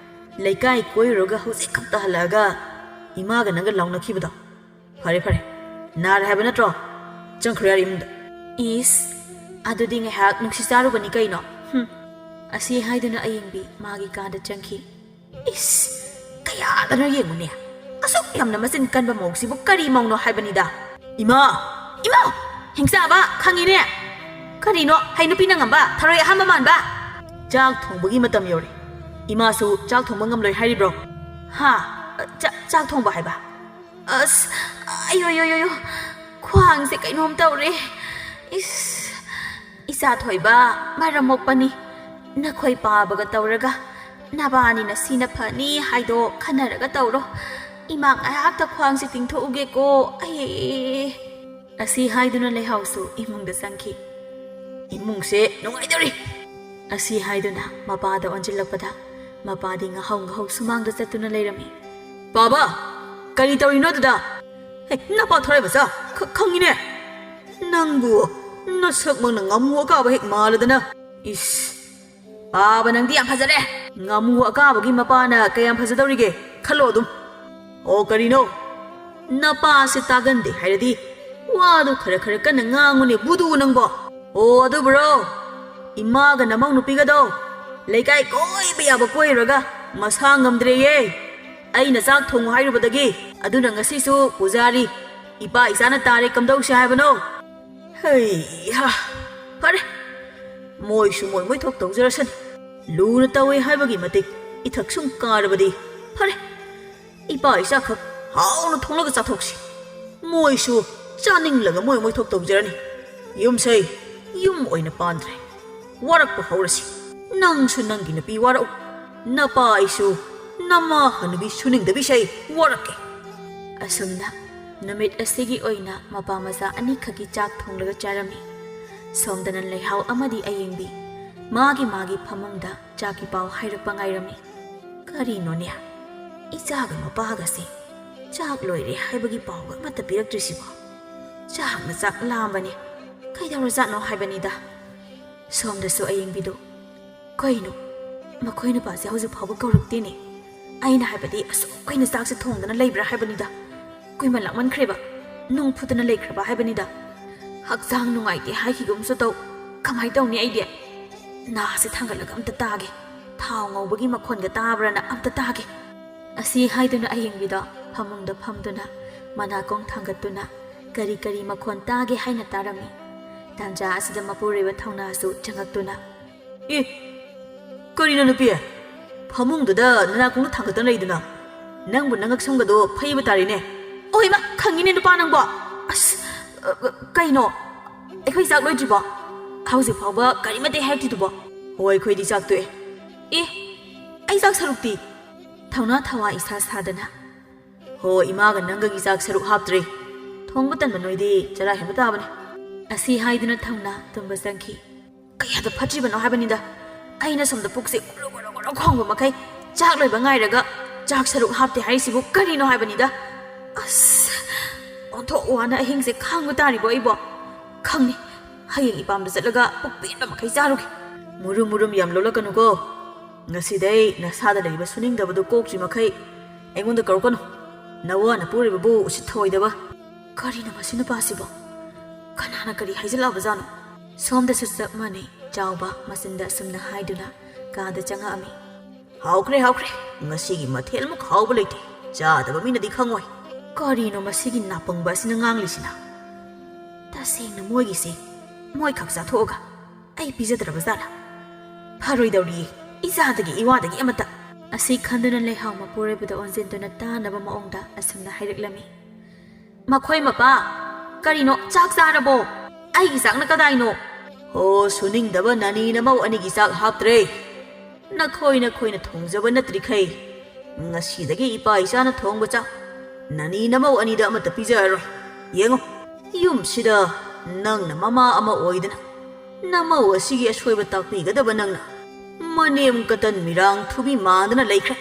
ꯂꯩꯀꯥꯏ ꯀꯣꯏꯔꯨꯔꯒ ꯍꯧꯖꯤꯛ ꯈꯛꯇ ꯍꯜꯂꯛꯑꯒ ꯏꯃꯥꯒ ꯅꯪꯒ ꯂꯥꯎꯅꯈꯤꯕꯗꯣ? ꯐꯔꯦ, ꯐꯔꯦ꯫ ꯅꯥꯔꯦ ꯍꯥꯏꯕ ꯅꯠꯇ꯭ꯔꯣ? ꯆꯪꯈ꯭ꯔꯣ ꯌꯥꯔꯦ ꯏꯃꯨꯡꯗ꯫ ꯏꯁ, ꯑꯗꯨꯗꯤ ꯉꯥꯏꯍꯥꯛ ꯅꯨꯡꯁꯤ ꯆꯥꯔꯨꯕꯅꯤ ꯀꯩꯅꯣ꯫ ꯍꯨꯝ꯫ ꯑꯁꯤ ꯍꯥꯏꯗꯨꯅ ꯑꯌꯦꯡꯕꯤ ꯃꯥꯒꯤ ꯀꯥꯗ ꯆꯪꯈꯤ꯫ ꯏꯁ, ꯀꯌꯥꯗꯅꯣ ꯌꯦꯡꯉꯨꯅꯦ꯫ ꯑꯁꯨꯛ ꯌꯥꯝꯅ ꯃꯆꯤꯟ ꯀꯟꯕ ꯃꯧꯁꯤꯕꯨ ꯀꯔꯤ ꯃꯧꯅꯣ ꯍꯥꯏꯕꯅꯤꯗ꯫ ꯏꯃꯥ! ꯏꯃꯥ! ꯍꯤꯡꯆꯥꯕ, ꯈꯪꯉꯤꯅꯦ꯫ ꯀꯔꯤꯅꯣ, ꯍꯩ ꯅꯨꯄꯤꯅ ꯉꯝꯕ, ꯊꯔꯣꯏ ꯑꯍꯥꯝꯕ ꯃꯥꯟꯕ? ꯆꯥꯛ ꯊꯣꯡꯕꯒꯤ ꯃꯇꯝ ꯌꯧꯔꯦ꯫ ꯏꯃꯥꯁꯨ ꯆꯥꯛ ꯊꯣꯡꯕ ꯉꯝꯂꯣꯏ ꯍꯥꯏꯔꯤꯕ꯭ꯔꯣ? ꯍꯥ? ꯆꯥ-, ꯆꯥꯛ ꯊꯣꯡꯕ ꯍꯥꯏꯕ? ꯑꯁ, ꯑꯌꯣ, ꯌꯣ, ꯌꯣ, ꯌꯣ, ꯈ꯭ꯋꯥꯡꯁꯦ ꯀꯩꯅꯣꯝ ꯇꯧꯔꯦ꯫ ꯏꯁ, ꯏꯆꯥ ꯊꯣꯏꯕ, ꯃꯔꯝ ꯃꯣꯛꯄꯅꯤ꯫ ꯅꯈꯣꯏ ꯄꯥꯕꯒ ꯇꯧꯔꯒ ꯅꯕꯥꯅꯤꯅ ꯁꯤꯅ ꯐꯅꯤ ꯍꯥꯏꯗꯣ ꯈꯟꯅꯔꯒ ꯇꯧꯔꯣ꯫ ꯏꯃꯥ ꯉꯥꯏꯍꯥꯛꯇ ꯈ꯭ꯋꯥꯡꯁꯦ ꯇꯤꯡꯊꯣꯛꯎꯒꯦꯀꯣ꯫ ꯑꯩ꯫ ꯑꯁꯤ ꯍꯥꯏꯗꯨꯅ ꯂꯩꯍꯥꯎꯁꯨ ꯏꯃꯨꯡꯗ ꯆꯪꯈꯤ꯫ ꯏꯃꯨꯡꯁꯦ ꯅꯨꯡꯉꯥꯏꯗꯧꯔꯤ꯫ ꯑꯁꯤ ꯍꯥꯏꯗꯨꯅ ꯃꯄꯥꯗ ꯑꯣꯟꯁꯤꯜꯂꯛꯄꯗ ꯃꯄꯥꯗꯤ ꯉꯍꯧ ꯉꯍꯧ ꯁꯨꯃꯥꯡꯗ ꯆꯠꯇꯨꯅ ꯂꯩꯔꯝꯃꯤ꯫ ꯄꯥꯕ, ꯀꯔꯤ ꯇꯧꯔꯤꯅꯣ ꯑꯗꯨꯗ? ꯍꯦ, ꯅꯄꯥ ꯊꯣꯔꯥꯏꯕꯆꯥ, ꯈ-, ꯈꯪꯉꯤꯅꯦ꯫ ꯅꯪꯕꯨ ꯅꯁꯛꯃꯛꯅ ꯉꯥꯃꯨ ꯑꯀꯥꯕ ꯍꯦꯛ ꯃꯥꯜꯂꯗꯅ꯫ ꯏꯁ, ꯄꯥꯕ ꯅꯪꯗꯤ ꯌꯥꯝ ꯐꯖꯔꯦ꯫ ꯉꯥꯃꯨ ꯑꯀꯥꯕꯒꯤ ꯃꯄꯥꯅ ꯀꯌꯥꯝ ꯐꯖꯗꯧꯔꯤꯒꯦ? ꯈꯜꯂꯣ ꯑꯗꯨꯝ꯫ ꯑꯣ, ꯀꯔꯤꯅꯣ? ꯅꯄꯥꯁꯦ ꯇꯥꯒꯟꯗꯦ ꯍꯥꯏꯔꯗꯤ ꯋꯥꯗꯣ ꯈꯔ ꯈꯔ ꯀꯟꯅ ꯉꯥꯡꯉꯨꯅꯦ, ꯕꯨꯗꯨ ꯅꯪꯕꯣ꯫ ꯑꯣ, ꯑꯗꯨꯕꯨꯔꯣ? ꯏꯃꯥꯒ ꯅꯃꯧ ꯅꯨꯄꯤꯒꯗꯣ ꯂꯩꯀꯥꯏ ꯀꯣꯏꯕ ꯌꯥꯕ ꯀꯣꯏꯔꯨꯔꯒ ꯃꯁꯥ ꯉꯝꯗ꯭ꯔꯦꯌꯦ꯫ ꯑꯩꯅ ꯆꯥꯛ ꯊꯣꯡꯉꯨ ꯍꯥꯏꯔꯨꯕꯗꯒꯤ꯫ ꯑꯗꯨꯅ ꯉꯁꯤꯁꯨ ꯄꯨꯖꯥꯔꯤ, ꯏꯄꯥ ꯏꯆꯥꯅ ꯇꯥꯔꯦ, ꯀꯝꯗꯧꯁꯦ ꯍꯥꯏꯕꯅꯣ? ꯍꯩꯍꯥ! ꯐꯔꯦ, ꯃꯣꯏꯁꯨ ꯃꯣꯏ ꯃꯣꯏ ꯊꯣꯛ ꯇꯧꯖꯔꯁꯅꯤ꯫ ꯂꯨꯅ ꯇꯧꯏ ꯍꯥꯏꯕꯒꯤ ꯃꯇꯤꯛ ꯏꯊꯛ ꯁꯨꯝ ꯀꯥꯔꯕꯗꯤ ꯐꯔꯦ꯫ ꯏꯄꯥ ꯏꯆꯥꯈꯛ ꯍꯥꯎꯅ ꯊꯣꯡꯂꯒ ꯆꯥꯊꯣꯛꯁꯤ꯫ ꯃꯣꯏꯁꯨ ꯆꯥꯅꯤꯡꯂꯒ ꯃꯣꯏ ꯃꯣꯏ ꯊꯣꯛ ꯇꯧꯖꯔꯅꯤ꯫ ꯌꯨꯝꯁꯩ ꯌꯨꯝ ꯑꯣꯏꯅ ꯄꯥꯟꯗ꯭ꯔꯦ꯫ ꯋꯥꯔꯛꯄ ꯍꯧꯔꯁꯤ꯫ ꯅꯪꯁꯨ ꯅꯪꯒꯤ ꯅꯨꯄꯤ ꯋꯥꯔꯛꯎ꯫ ꯅꯄꯥ ꯑꯩꯁꯨ ꯅꯃꯥ ꯍꯅꯨꯕꯤ ꯁꯨꯅꯤꯡꯗꯕꯤꯁꯩ ꯋꯥꯔꯛꯀꯦ꯫ ꯑꯁꯨꯝꯅ ꯅꯨꯃꯤꯠ ꯑꯁꯤꯒꯤ ꯑꯣꯏꯅ ꯃꯄꯥ ꯃꯆꯥ ꯑꯅꯤꯈꯛꯀꯤ ꯆꯥꯛ ꯊꯣꯡꯂꯒ ꯆꯥꯔꯝꯃꯤ꯫ ꯁꯣꯝꯗꯅ ꯂꯩꯍꯥꯎ ꯑꯃꯗꯤ ꯑꯌꯦꯡꯕꯤ ꯃꯥꯒꯤ ꯃꯥꯒꯤ ꯐꯃꯨꯡꯗ ꯆꯥꯛꯀꯤ ꯄꯥꯎ ꯍꯥꯏꯔꯛꯄ ꯉꯥꯏꯔꯝꯃꯤ꯫ ꯀꯔꯤꯅꯣꯅꯦ? ꯏꯆꯥꯒ ꯃꯄꯥꯒꯁꯦ ꯆꯥꯛ ꯂꯣꯏꯔꯦ ꯍꯥꯏꯕꯒꯤ ꯄꯥꯎꯒ ꯑꯃꯠꯇ ꯄꯤꯔꯛꯇ꯭ꯔꯤꯁꯤꯕꯣ? ꯆꯥꯛꯅ ꯆꯥꯛ ꯂꯥꯝꯕꯅꯦ꯫ ꯀꯩꯗꯧꯔꯖꯥꯠꯅꯣ ꯍꯥꯏꯕꯅꯤꯗ꯫ ꯁꯣꯝꯗꯁꯨ ꯑꯌꯦꯡꯕꯤꯗꯨ, "ꯀꯩꯅꯣ? ꯃꯈꯣꯏ ꯅꯨꯄꯥꯁꯦ ꯍꯧꯖꯤꯛ ꯐꯥꯎꯕ ꯀꯧꯔꯛꯇꯦꯅꯦ꯫ ꯑꯩꯅ ꯍꯥꯏꯕꯗꯤ ꯑꯁꯨꯛ ꯀꯨꯏꯅ ꯆꯥꯛꯁꯦ ꯊꯣꯡꯗꯅ ꯂꯩꯕ꯭ꯔꯥ ꯍꯥꯏꯕꯅꯤꯗ꯫ ꯀꯨꯏꯃꯟꯂꯛꯃꯟꯈ꯭ꯔꯦꯕ꯫ ꯅꯨꯡ ꯐꯨꯠꯇꯅ ꯂꯩꯈ꯭ꯔꯕ ꯍꯥꯏꯕꯅꯤꯗ꯫ ꯍꯛꯆꯥꯡ ꯅꯨꯡꯉꯥꯏꯇꯦ ꯍꯥꯏꯈꯤꯒꯨꯝꯁꯨ ꯇꯧ꯫ ꯀꯃꯥꯏ ꯇꯧꯅꯤ ꯑꯩꯗꯤ? ꯅꯥꯁꯦ ꯊꯥꯡꯒꯠꯂꯒ ꯑꯝꯇ ꯇꯥꯒꯦ꯫ ꯊꯥꯎ ꯉꯧꯕꯒꯤ ꯃꯈꯣꯟꯒ ꯇꯥꯕ꯭ꯔꯅ ꯑꯝꯇ ꯇꯥꯒꯦ꯫" ꯑꯁꯤ ꯍꯥꯏꯗꯨꯅ ꯑꯌꯦꯡꯕꯤꯗꯣ ꯐꯃꯨꯡꯗ ꯐꯝꯗꯨꯅ ꯃꯅꯥꯀꯣꯡ ꯊꯥꯡꯒꯠꯇꯨꯅ ꯀꯔꯤ ꯀꯔꯤ ꯃꯈꯣꯟ ꯇꯥꯒꯦ ꯍꯥꯏꯅ ꯇꯥꯔꯝꯃꯤ꯫ ꯇꯥꯟꯖꯥ ꯑꯁꯤꯗ ꯃꯄꯨꯔꯣꯏꯕ ꯊꯧꯅꯥꯁꯨ ꯆꯪꯉꯛꯇꯨꯅ, "ꯑꯦ, ꯀꯔꯤꯅꯣ ꯅꯨꯄꯤ? ꯐꯃꯨꯡꯗꯨꯗ ꯅꯅꯥꯀꯣꯡꯗ ꯊꯥꯡꯒꯠꯇꯅ ꯂꯩꯗꯨꯅ? ꯅꯪꯕꯨ ꯅꯉꯛ ꯁꯝꯒꯗꯣ ꯐꯩꯕ ꯇꯥꯔꯦꯅꯦ꯫ ꯑꯣ ꯏꯃꯥ, ꯈꯪꯉꯤꯅꯦ ꯅꯨꯄꯥ ꯅꯪꯕꯣ꯫ ꯑꯁ, ꯑ, ꯑ, ꯀꯩꯅꯣ? ꯑꯩꯈꯣꯏ ꯆꯥꯛ ꯂꯣꯏꯗ꯭ꯔꯤꯕꯣ? ꯍꯧꯖꯤꯛ ꯐꯥꯎꯕ ꯀꯔꯤꯃꯠꯇ ꯍꯥꯏꯔꯛꯇ꯭ꯔꯤꯗꯨꯕꯣ?" "ꯍꯣꯏ, ꯑꯩꯈꯣꯏꯗꯤ ꯆꯥꯛ ꯇꯣꯛꯑꯦ꯫" "ꯑꯦ, ꯑꯩ ꯆꯥꯛ ꯁꯔꯨꯛꯇꯤ?" ꯊꯧꯅꯥ ꯊꯋꯥ ꯏꯁꯥ ꯁꯥꯗꯅ, "ꯍꯣ, ꯏꯃꯥꯒ ꯅꯪꯒꯒꯤ ꯆꯥꯛ ꯁꯔꯨꯛ ꯍꯥꯞꯇ꯭ꯔꯤ꯫ ꯊꯣꯡꯕ ꯇꯟꯕ ꯅꯣꯏꯗꯤ ꯆꯔꯥ ꯍꯦꯟꯕ ꯇꯥꯕꯅꯤ꯫" ꯑꯁꯤ ꯍꯥꯏꯗꯨꯅ ꯊꯧꯅꯥ ꯇꯨꯝꯕ ꯆꯪꯈꯤ꯫ "ꯀꯌꯥꯗ ꯐꯠꯇ꯭ꯔꯤꯕꯅꯣ ꯍꯥꯏꯕꯅꯤꯗ꯫ ꯑꯩꯅ ꯁꯣꯝꯗ ꯄꯨꯛꯁꯦ ꯒꯣꯔꯣ ꯒꯣꯔꯣ ꯒꯣꯔꯣ ꯈꯣꯡꯕ ꯃꯈꯩ ꯆꯥꯛ ꯂꯣꯏꯕ ꯉꯥꯏꯔꯒ ꯆꯥꯛ ꯁꯔꯨꯛ ꯍꯥꯞꯇꯦ ꯍꯥꯏꯔꯤꯁꯤꯕꯨ ꯀꯔꯤꯅꯣ ꯍꯥꯏꯕꯅꯤꯗ꯫ ꯑꯁ, ꯑꯣꯟꯊꯣꯛ ꯋꯥꯅ ꯑꯍꯤꯡꯁꯦ ꯈꯥꯡꯕ ꯇꯥꯔꯤꯕꯣ ꯑꯩꯕꯣ? ꯈꯪꯅꯤ, ꯍꯌꯦꯡ ꯏꯄꯥꯝꯗ ꯆꯠꯂꯒ ꯄꯨꯛ ꯄꯦꯟꯕ ꯃꯈꯩ ꯆꯥꯔꯨꯒꯦ꯫" "ꯃꯨꯔꯨꯝ ꯃꯨꯔꯨꯝ ꯌꯥꯝ ꯂꯣꯜꯂꯛꯀꯅꯨꯀꯣ꯫ ꯉꯁꯤꯗꯩ ꯅꯁꯥꯗ ꯂꯩꯕ ꯁꯨꯅꯤꯡꯗꯕꯗꯨ ꯀꯣꯛꯇ꯭ꯔꯤ ꯃꯈꯩ ꯑꯩꯉꯣꯟꯗ ꯀꯧꯔꯛꯀꯅꯨ꯫ ꯅꯋꯥ ꯅꯄꯨꯔꯣꯏꯕꯕꯨ ꯎꯁꯤꯠ ꯊꯑꯣꯏꯗꯕ꯫" "ꯀꯔꯤꯅꯣ ꯃꯁꯤ ꯅꯨꯄꯥꯁꯤꯕꯣ? ꯀꯅꯥꯅ ꯀꯔꯤ ꯍꯥꯏꯖꯤꯜꯂꯛꯑꯕꯖꯥꯠꯅꯣ?" ꯁꯣꯝꯗꯁꯨ ꯆꯞ ꯃꯥꯟꯅꯩ, ꯆꯥꯎꯕ ꯃꯆꯤꯟꯗ ꯑꯁꯨꯝꯅ ꯍꯥꯏꯗꯨꯅ ꯀꯥꯗ ꯆꯪꯉꯛꯑꯝꯃꯤ꯫ "ꯍꯥꯎꯈ꯭ꯔꯦ, ꯍꯥꯎꯈ꯭ꯔꯦ꯫ ꯉꯁꯤꯒꯤ ꯃꯊꯦꯜꯃꯨꯛ ꯍꯥꯎꯕ ꯂꯩꯇꯦ꯫ ꯆꯥꯗꯕ ꯃꯤꯅꯗꯤ ꯈꯪꯉꯣꯏ꯫" ꯀꯔꯤꯅꯣ ꯃꯁꯤꯒꯤ ꯅꯥꯄꯪꯕ ꯑꯁꯤꯅ ꯉꯥꯡꯂꯤꯁꯤꯅ? ꯇꯁꯦꯡꯅ ꯃꯣꯏꯒꯤꯁꯦ ꯃꯣꯏꯈꯛ ꯆꯥꯊꯣꯛꯑꯒ ꯑꯩ ꯄꯤꯖꯗ꯭ꯔꯕ ꯖꯥꯠꯂꯥ? ꯐꯔꯣꯏꯗꯧꯔꯤꯌꯦ, ꯏꯆꯥꯗꯒꯤ ꯏꯋꯥꯗꯒꯤ ꯑꯃꯠꯇ꯫ ꯑꯁꯤ ꯈꯟꯗꯨꯅ ꯂꯩꯍꯥꯎ ꯃꯄꯨꯔꯣꯏꯕꯗ ꯑꯣꯟꯁꯤꯟꯗꯨꯅ ꯇꯥꯅꯕ ꯃꯑꯣꯡꯗ ꯑꯁꯨꯝꯅ ꯍꯥꯏꯔꯛꯂꯝꯃꯤ꯫ "ꯃꯈꯣꯏ ꯃꯄꯥ, ꯀꯔꯤꯅꯣ, ꯆꯥꯛ ꯆꯥꯔꯕꯣ? ꯑꯩꯒꯤ ꯆꯥꯛꯅ ꯀꯗꯥꯏꯅꯣ?" "ꯍꯣ, ꯁꯨꯅꯤꯡꯗꯕ ꯅꯅꯤ ꯅꯃꯧ ꯑꯅꯤꯒꯤ ꯆꯥꯛ ꯍꯥꯞꯇ꯭ꯔꯦ꯫ ꯅꯈꯣꯏ ꯅꯈꯣꯏꯅ ꯊꯣꯡꯖꯕ ꯅꯠꯇ꯭ꯔꯤꯈꯩ ꯉꯁꯤꯗꯒꯤ ꯏꯄꯥ ꯏꯆꯥꯅ ꯊꯣꯡꯕ ꯆꯥꯛ ꯅꯅꯤ ꯅꯃꯧ ꯑꯅꯤꯗ ꯑꯃꯠꯇ ꯄꯤꯖꯔꯔꯣꯏ꯫ ꯌꯦꯡꯉꯨ, ꯌꯨꯝꯁꯤꯗ ꯅꯪꯅ ꯃꯃꯥ ꯑꯃ ꯑꯣꯏꯗꯅ ꯅꯃꯧ ꯑꯁꯤꯒꯤ ꯑꯁꯣꯏꯕ ꯇꯥꯛꯄꯤꯒꯗꯕ ꯅꯪꯅ ꯃꯅꯦꯝ ꯀꯇꯟ ꯃꯤꯔꯥꯡ ꯊꯨꯕꯤ ꯃꯥꯟꯗꯅ ꯂꯩꯈ꯭ꯔꯦ꯫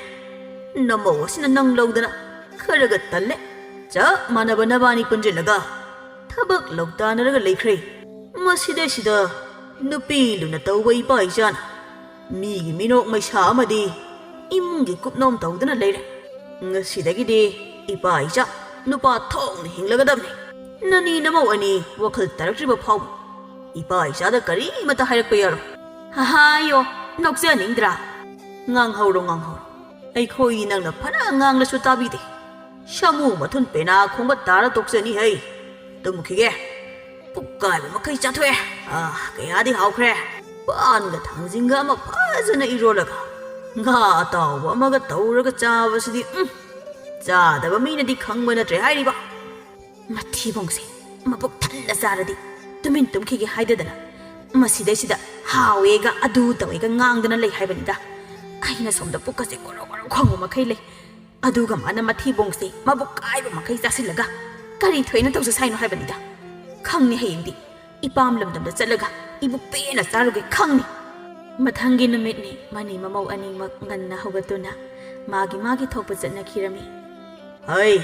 ꯅꯃꯧ ꯑꯁꯤꯅ ꯅꯪ ꯂꯧꯗꯅ ꯈꯔꯒ ꯇꯜꯂꯦ꯫ ꯆꯞ ꯃꯥꯟꯅꯕ ꯅꯕꯥꯅꯤ ꯄꯨꯟꯁꯤꯜꯂꯒ ꯊꯕꯛ ꯂꯧꯇꯥꯅꯔꯒ ꯂꯩꯈ꯭ꯔꯦ꯫ ꯃꯁꯤꯗꯩꯁꯤꯗ ꯅꯨꯄꯤ ꯂꯨꯅ ꯇꯧꯕ ꯏꯄꯥ ꯏꯆꯥꯅ ꯃꯤꯒꯤ ꯃꯤꯅꯣꯛ ꯃꯩꯁꯥ ꯑꯃꯗꯤ ꯏꯃꯨꯡꯒꯤ ꯀꯨꯞꯅꯣꯝ ꯇꯧꯗꯨꯅ ꯂꯩꯔꯦ꯫ ꯉꯁꯤꯗꯒꯤꯗꯤ ꯏꯄꯥ ꯏꯆꯥ ꯅꯨꯄꯥ ꯊꯣꯛꯅ ꯍꯤꯡꯂꯒꯗꯕꯅꯤ꯫ ꯅꯅꯤ ꯅꯃꯧ ꯑꯅꯤ ꯋꯥꯈꯜ ꯇꯥꯔꯛꯇ꯭ꯔꯤꯕ ꯐꯥꯎꯕ ꯏꯄꯥ ꯏꯆꯥꯗ ꯀꯔꯤꯃꯠꯇ ꯍꯥꯏꯔꯛꯄ ꯌꯥꯔꯣꯏ꯫ ꯍꯥꯏꯌꯣ, ꯅꯣꯛꯆꯅꯤꯡꯗ꯭ꯔꯥ? ꯉꯥꯡꯍꯧꯔꯣ, ꯉꯥꯡꯍꯧꯔꯣ꯫ ꯑꯩꯈꯣꯏꯗꯤ ꯅꯪꯅ ꯐꯅ ꯉꯥꯡꯂꯁꯨ ꯇꯥꯕꯤꯗꯦ꯫ ꯁꯥꯃꯨ ꯃꯊꯨꯟ ꯄꯦꯅꯥ ꯈꯣꯡꯕ ꯇꯥꯔ ꯇꯣꯛꯆꯅꯤ ꯍꯩ꯫ ꯇꯨꯝꯈꯤꯒꯦ꯫ ꯄꯨꯛ ꯀꯥꯏꯕ ꯃꯈꯩ ꯆꯥꯊꯣꯛꯑꯦ꯫ ꯑꯥ, ꯀꯌꯥꯗꯤ ꯍꯥꯎꯈ꯭ꯔꯦ꯫ ꯄꯥꯟꯒ ꯊꯥꯡꯖꯤꯡꯒ ꯑꯃ ꯐꯖꯅ ꯏꯔꯣꯜꯂꯒ ꯉꯥ ꯑꯇꯥꯎꯕ ꯑꯃꯒ ꯇꯧꯔꯒ ꯆꯥꯕꯁꯤꯗꯤ, ꯎꯝ, ꯆꯥꯗꯕ ꯃꯤꯅꯗꯤ ꯈꯪꯕ ꯅꯠꯇ꯭ꯔꯦ ꯍꯥꯏꯔꯤꯕ꯫ ꯃꯊꯤꯕꯣꯡꯁꯦ ꯃꯕꯨꯛ ꯊꯟꯅ ꯆꯥꯔꯗꯤ ꯇꯨꯃꯤꯟ ꯇꯨꯝꯈꯤꯒꯦ ꯍꯥꯏꯗꯗꯅ ꯃꯁꯤꯗꯩꯁꯤꯗ ꯍꯥꯎꯋꯦꯒ ꯑꯗꯨ ꯇꯧꯋꯦꯒ ꯉꯥꯡꯗꯅ ꯂꯩ ꯍꯥꯏꯕꯅꯤꯗ꯫ ꯑꯩꯅ ꯁꯣꯝꯗ ꯄꯨꯛꯀꯁꯦ ꯒꯣꯔꯣ ꯒꯣꯔꯣ ꯈꯣꯡꯕ ꯃꯈꯩ ꯂꯩ꯫ ꯑꯗꯨꯒ ꯃꯥꯅ ꯃꯊꯤꯕꯣꯡꯁꯦ ꯃꯕꯨꯛ ꯀꯥꯏꯕ ꯃꯈꯩ ꯆꯥꯁꯤꯜꯂꯒ ꯀꯔꯤ ꯊꯣꯏꯅ ꯇꯧꯖ ꯁꯥꯏꯅꯣ ꯍꯥꯏꯕꯅꯤꯗ꯫ ꯈꯪꯅꯤ ꯍꯌꯦꯡꯗꯤ ꯏꯄꯥꯝ ꯂꯝꯗꯝꯗ ꯆꯠꯂꯒ ꯏꯕꯨꯛ ꯄꯦꯟꯅ ꯆꯥꯔꯨꯒꯦ ꯈꯪꯅꯤ꯫ ꯃꯊꯪꯒꯤ ꯅꯨꯃꯤꯠꯅꯤ ꯃꯅꯤ ꯃꯃꯧ ꯑꯅꯤꯃꯛ ꯉꯟꯅ ꯍꯧꯒꯠꯇꯨꯅ ꯃꯥꯒꯤ ꯃꯥꯒꯤ ꯊꯣꯛꯄ ꯆꯠꯅꯈꯤꯔꯝꯃꯤ꯫ ꯍꯩ,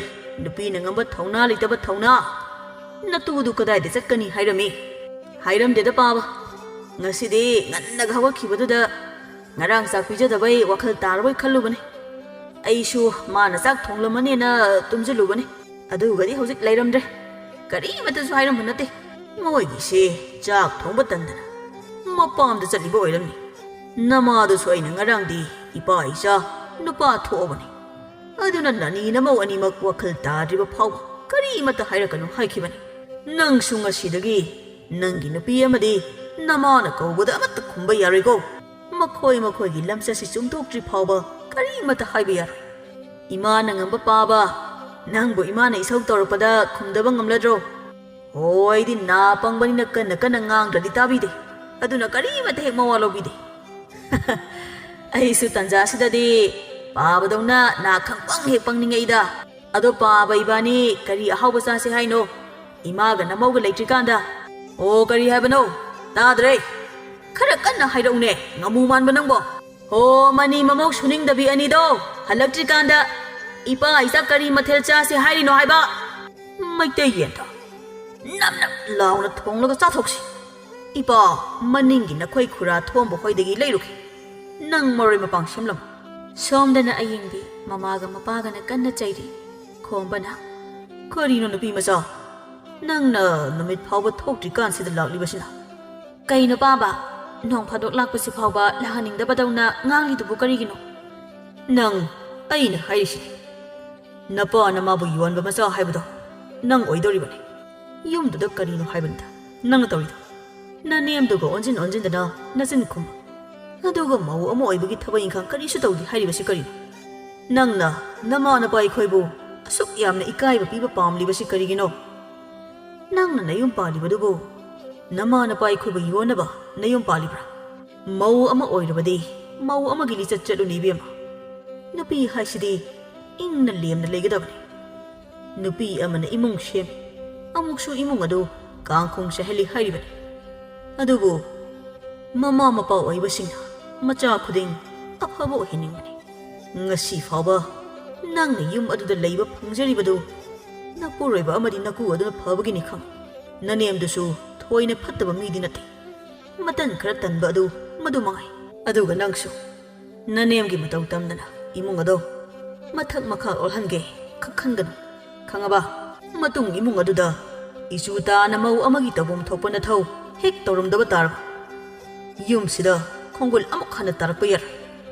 ꯅꯨꯄꯤꯅ ꯉꯝꯕ ꯊꯧꯅꯥ ꯂꯩꯇꯕ ꯊꯧꯅꯥ! ꯅꯇꯨꯗꯨ ꯀꯗꯥꯏꯗ ꯆꯠꯀꯅꯤ ꯍꯥꯏꯔꯝꯃꯤ? ꯍꯥꯏꯔꯝꯗꯦꯗ ꯄꯥꯕ꯫ ꯉꯁꯤꯗꯤ ꯉꯟꯅꯒ ꯍꯧꯒꯠꯈꯤꯕꯗꯨꯗ ꯉꯔꯥꯡ ꯆꯥꯛ ꯄꯤꯖꯗꯕꯩ ꯋꯥꯈꯜ ꯇꯥꯔꯕꯣꯏ ꯈꯜꯂꯨꯕꯅꯤ꯫ ꯑꯩꯁꯨ ꯃꯥꯅ ꯆꯥꯛ ꯊꯣꯡꯂꯝꯃꯅꯦꯅ ꯇꯨꯝꯁꯤꯜꯂꯨꯕꯅꯤ꯫ ꯑꯗꯨꯒꯗꯤ ꯍꯧꯖꯤꯛ ꯂꯩꯔꯝꯗ꯭ꯔꯦ꯫ ꯀꯔꯤꯃꯠꯇꯁꯨ ꯍꯥꯏꯔꯝꯕ ꯅꯠꯇꯦ꯫ ꯃꯣꯏꯒꯤꯁꯦ ꯆꯥꯛ ꯊꯣꯡꯕ ꯇꯟꯗꯅ ꯃꯄꯥꯝꯗ ꯆꯠꯂꯤꯕ ꯑꯣꯏꯔꯝꯅꯤ꯫ ꯅꯃꯥꯗꯨꯁꯨ ꯑꯩꯅ ꯉꯔꯥꯡꯗꯤ ꯏꯄꯥ ꯏꯆꯥ ꯅꯨꯄꯥ ꯊꯣꯛꯑꯕꯅꯤ꯫ ꯑꯗꯨꯅ ꯅꯅꯤ ꯅꯃꯧ ꯑꯅꯤꯃꯛ ꯋꯥꯈꯜ ꯇꯥꯗ꯭ꯔꯤꯕ ꯐꯥꯎꯕ ꯀꯔꯤꯃꯠꯇ ꯍꯥꯏꯔꯛꯀꯅꯨ ꯍꯥꯏꯈꯤꯕꯅꯤ꯫ ꯅꯪꯁꯨ ꯉꯁꯤꯗꯒꯤ ꯅꯪꯒꯤ ꯅꯨꯄꯤ ꯑꯃꯗꯤ ꯅꯃꯥꯅ ꯀꯧꯕꯗ ꯑꯃꯠꯇ ꯈꯨꯝꯕ ꯌꯥꯔꯣꯏꯀꯣ꯫ ꯃꯈꯣꯏ ꯃꯈꯣꯏꯒꯤ ꯂꯝꯆꯠꯁꯤ ꯆꯨꯝꯊꯣꯛꯇ꯭ꯔꯤ ꯐꯥꯎꯕ ꯀꯔꯤꯃꯠꯇ ꯍꯥꯏꯕ ꯌꯥꯔꯣꯏ꯫ ꯏꯃꯥꯅ ꯉꯝꯕ ꯄꯥꯕ, ꯅꯪꯕꯨ ꯏꯃꯥꯅ ꯏꯁꯧ ꯇꯧꯔꯛꯄꯗ ꯈꯨꯝꯗꯕ ꯉꯝꯂꯗ꯭ꯔꯣ? ꯍꯣ, ꯑꯩꯗꯤ ꯅꯥ ꯄꯪꯕꯅꯤꯅ ꯀꯟꯅ ꯀꯟꯅ ꯉꯥꯡꯗ꯭ꯔꯗꯤ ꯇꯥꯕꯤꯗꯦ꯫ ꯑꯗꯨꯅ ꯀꯔꯤꯃꯠꯇ ꯍꯦꯛ ꯃꯋꯥ ꯂꯧꯕꯤꯗꯦ꯫ ꯑꯩꯁꯨ ꯇꯟꯖꯥꯁꯤꯗꯗꯤ ꯄꯥꯕꯗꯧꯅ ꯅꯥ ꯈꯪꯄꯪ ꯍꯦꯛ ꯄꯪꯅꯤꯡꯉꯛꯏꯗ꯫ ꯑꯗꯣ ꯄꯥꯕ ꯏꯕꯥꯅꯤ ꯀꯔꯤ ꯑꯍꯥꯎꯕ ꯆꯥꯁꯦ ꯍꯥꯏꯅꯣ? ꯏꯃꯥꯒ ꯅꯃꯧꯒ ꯂꯩꯇ꯭ꯔꯤꯀꯥꯟꯗ꯫ ꯑꯣ, ꯀꯔꯤ ꯍꯥꯏꯕꯅꯣ? ꯇꯥꯗ꯭ꯔꯦ꯫ ꯈꯔ ꯀꯟꯅ ꯍꯥꯏꯔꯛꯎꯅꯦ, ꯉꯥꯃꯨ ꯃꯥꯟꯕ ꯅꯪꯕꯣ꯫ ꯍꯣ, ꯃꯅꯤ ꯃꯃꯧ ꯁꯨꯅꯤꯡꯗꯕꯤ ꯑꯅꯤꯗꯣ ꯍꯜꯂꯛꯇ꯭ꯔꯤꯀꯥꯟꯗ ꯏꯄꯥ ꯏꯆꯥ ꯀꯔꯤ ꯃꯊꯦꯜ ꯆꯥꯁꯦ ꯍꯥꯏꯔꯤꯅꯣ ꯍꯥꯏꯕ? ꯃꯩꯇꯩ ꯌꯦꯟꯗꯣ ꯅꯞ ꯅꯞ ꯂꯥꯎꯅ ꯊꯣꯡꯂꯒ ꯆꯥꯊꯣꯛꯁꯤ꯫ ꯏꯄꯥ, ꯃꯅꯤꯡꯒꯤ ꯅꯈꯣꯏ ꯈꯨꯔꯥ ꯊꯣꯝꯕ ꯍꯣꯏꯗꯒꯤ ꯂꯩꯔꯨꯒꯦ꯫ ꯅꯪ ꯃꯔꯣꯏ ꯃꯄꯥꯡ ꯁꯦꯝꯂꯝꯃꯨ꯫ ꯁꯣꯝꯗꯅ ꯑꯌꯤꯡꯕꯤ ꯃꯃꯥꯒ ꯃꯄꯥꯒꯅ ꯀꯟꯅ ꯆꯩꯔꯤ꯫ ꯈꯣꯝꯕꯅ, "ꯀꯔꯤꯅꯣ ꯅꯨꯄꯤ ꯃꯆꯥ? ꯅꯪꯅ ꯅꯨꯃꯤꯠ ꯐꯥꯎꯕ ꯊꯣꯛꯇ꯭ꯔꯤꯀꯥꯟꯁꯤꯗ ꯂꯥꯛꯂꯤꯕꯁꯤꯅ?" "ꯀꯩꯅꯣ ꯄꯥꯕ? ꯅꯣꯡ ꯐꯥꯗꯣꯛ ꯂꯥꯛꯄꯁꯤ ꯐꯥꯎꯕ ꯂꯥꯛꯍꯟꯅꯤꯡꯗꯕꯗꯧꯅ ꯉꯥꯡꯂꯤꯗꯨꯕꯨ ꯀꯔꯤꯒꯤꯅꯣ?" "ꯅꯪ, ꯑꯩꯅ ꯍꯥꯏꯔꯤꯁꯤꯅꯤ꯫ ꯅꯄꯥ ꯅꯃꯥꯕꯨ ꯌꯣꯟꯕ ꯃꯆꯥ ꯍꯥꯏꯕꯗꯣ ꯅꯪ ꯑꯣꯏꯗꯧꯔꯤꯕꯅꯤ꯫ ꯌꯨꯝꯗꯨꯗ ꯀꯔꯤꯅꯣ ꯍꯥꯏꯕꯅꯤꯗ ꯅꯪꯅ ꯇꯧꯔꯤꯗꯣ? ꯅꯅꯦꯝꯗꯨꯒ ꯑꯣꯟꯁꯤꯟ ꯑꯣꯟꯁꯤꯟꯗꯅ ꯅꯆꯤꯟ ꯈꯨꯝꯕ꯫ ꯑꯗꯨꯒ ꯃꯧ ꯑꯃ ꯑꯣꯏꯕꯒꯤ ꯊꯕꯛ ꯏꯪꯈꯥꯡ ꯀꯔꯤꯁꯨ ꯇꯧꯗꯦ ꯍꯥꯏꯔꯤꯕꯁꯤ ꯀꯔꯤꯅꯣ? ꯅꯪꯅ ꯅꯃꯥ ꯅꯄꯥ ꯑꯩꯈꯣꯏꯕꯨ ꯑꯁꯨꯛ ꯌꯥꯝꯅ ꯏꯀꯥꯏꯕ ꯄꯤꯕ ꯄꯥꯝꯂꯤꯕꯁꯤ ꯀꯔꯤꯒꯤꯅꯣ? ꯅꯪꯅ ꯅꯌꯨꯝ ꯄꯥꯜꯂꯤꯕꯗꯨꯕꯨ ꯅꯃꯥ ꯅꯄꯥ ꯑꯩꯈꯣꯏꯕꯨ ꯌꯣꯟꯅꯕ ꯅꯌꯨꯝ ꯄꯥꯜꯂꯤꯕ꯭ꯔꯥ? ꯃꯧ ꯑꯃ ꯑꯣꯏꯔꯕꯗꯤ ꯃꯧ ꯑꯃꯒꯤ ꯂꯤꯆꯠ ꯆꯠꯂꯨꯅꯤ ꯏꯕꯦꯝꯃ꯫ ꯅꯨꯄꯤ ꯍꯥꯏꯁꯤꯗꯤ ꯏꯪꯅ ꯂꯦꯝꯅ ꯂꯩꯒꯗꯕꯅꯤ꯫ ꯅꯨꯄꯤ ꯑꯃꯅ ꯏꯃꯨꯡ ꯁꯦꯝꯃꯤ, ꯑꯃꯨꯛꯁꯨ ꯏꯃꯨꯡ ꯑꯗꯨ ꯀꯥꯡꯈꯣꯡ ꯆꯥꯏꯍꯜꯂꯤ ꯍꯥꯏꯔꯤꯕꯅꯤ꯫ ꯑꯗꯨꯕꯨ ꯃꯃꯥ ꯃꯄꯥ ꯑꯣꯏꯕꯁꯤꯡꯅ ꯃꯆꯥ ꯈꯨꯗꯤꯡ ꯑꯐꯕ ꯑꯣꯏꯍꯟꯅꯤꯡꯕꯅꯤ꯫ ꯉꯁꯤ ꯐꯥꯎꯕ ꯅꯪꯅ ꯌꯨꯝ ꯑꯗꯨꯗ ꯂꯩꯕ ꯐꯪꯖꯔꯤꯕꯗꯨ ꯅꯄꯨꯔꯣꯏꯕ ꯑꯃꯗꯤ ꯅꯀꯨ ꯑꯗꯨꯅ ꯐꯕꯒꯤꯅꯤ ꯈꯪ꯫ ꯅꯅꯦꯝꯗꯨꯁꯨ ꯊꯣꯏꯅ ꯐꯠꯇꯕ ꯃꯤꯗꯤ ꯅꯠꯇꯦ꯫ ꯃꯇꯟ ꯈꯔ ꯇꯟꯕ ꯑꯗꯨ ꯃꯗꯨ ꯃꯉꯥꯏ꯫ ꯑꯗꯨꯒ ꯅꯪꯁꯨ ꯅꯅꯦꯝꯒꯤ ꯃꯇꯧ ꯇꯝꯗꯅ ꯏꯃꯨꯡ ꯑꯗꯣ ꯃꯊꯛ ꯃꯈꯥ ꯑꯣꯜꯍꯟꯒꯦ ꯈꯛ ꯈꯟꯒꯅꯨ꯫ ꯈꯪꯉꯕ? ꯃꯇꯨꯡ ꯏꯃꯨꯡ ꯑꯗꯨꯗ ꯏꯆꯨ ꯇꯥꯅ ꯃꯧ ꯑꯃꯒꯤ ꯇꯧꯐꯝ ꯊꯣꯛꯄ ꯅꯊꯧ ꯍꯦꯛ ꯇꯧꯔꯝꯗꯕ ꯇꯥꯔꯕ, ꯌꯨꯝꯁꯤꯗ ꯈꯣꯡꯒꯨꯜ ꯑꯃꯨꯛ ꯍꯟꯅ ꯇꯥꯔꯛꯄ ꯌꯥꯔꯣꯏ꯫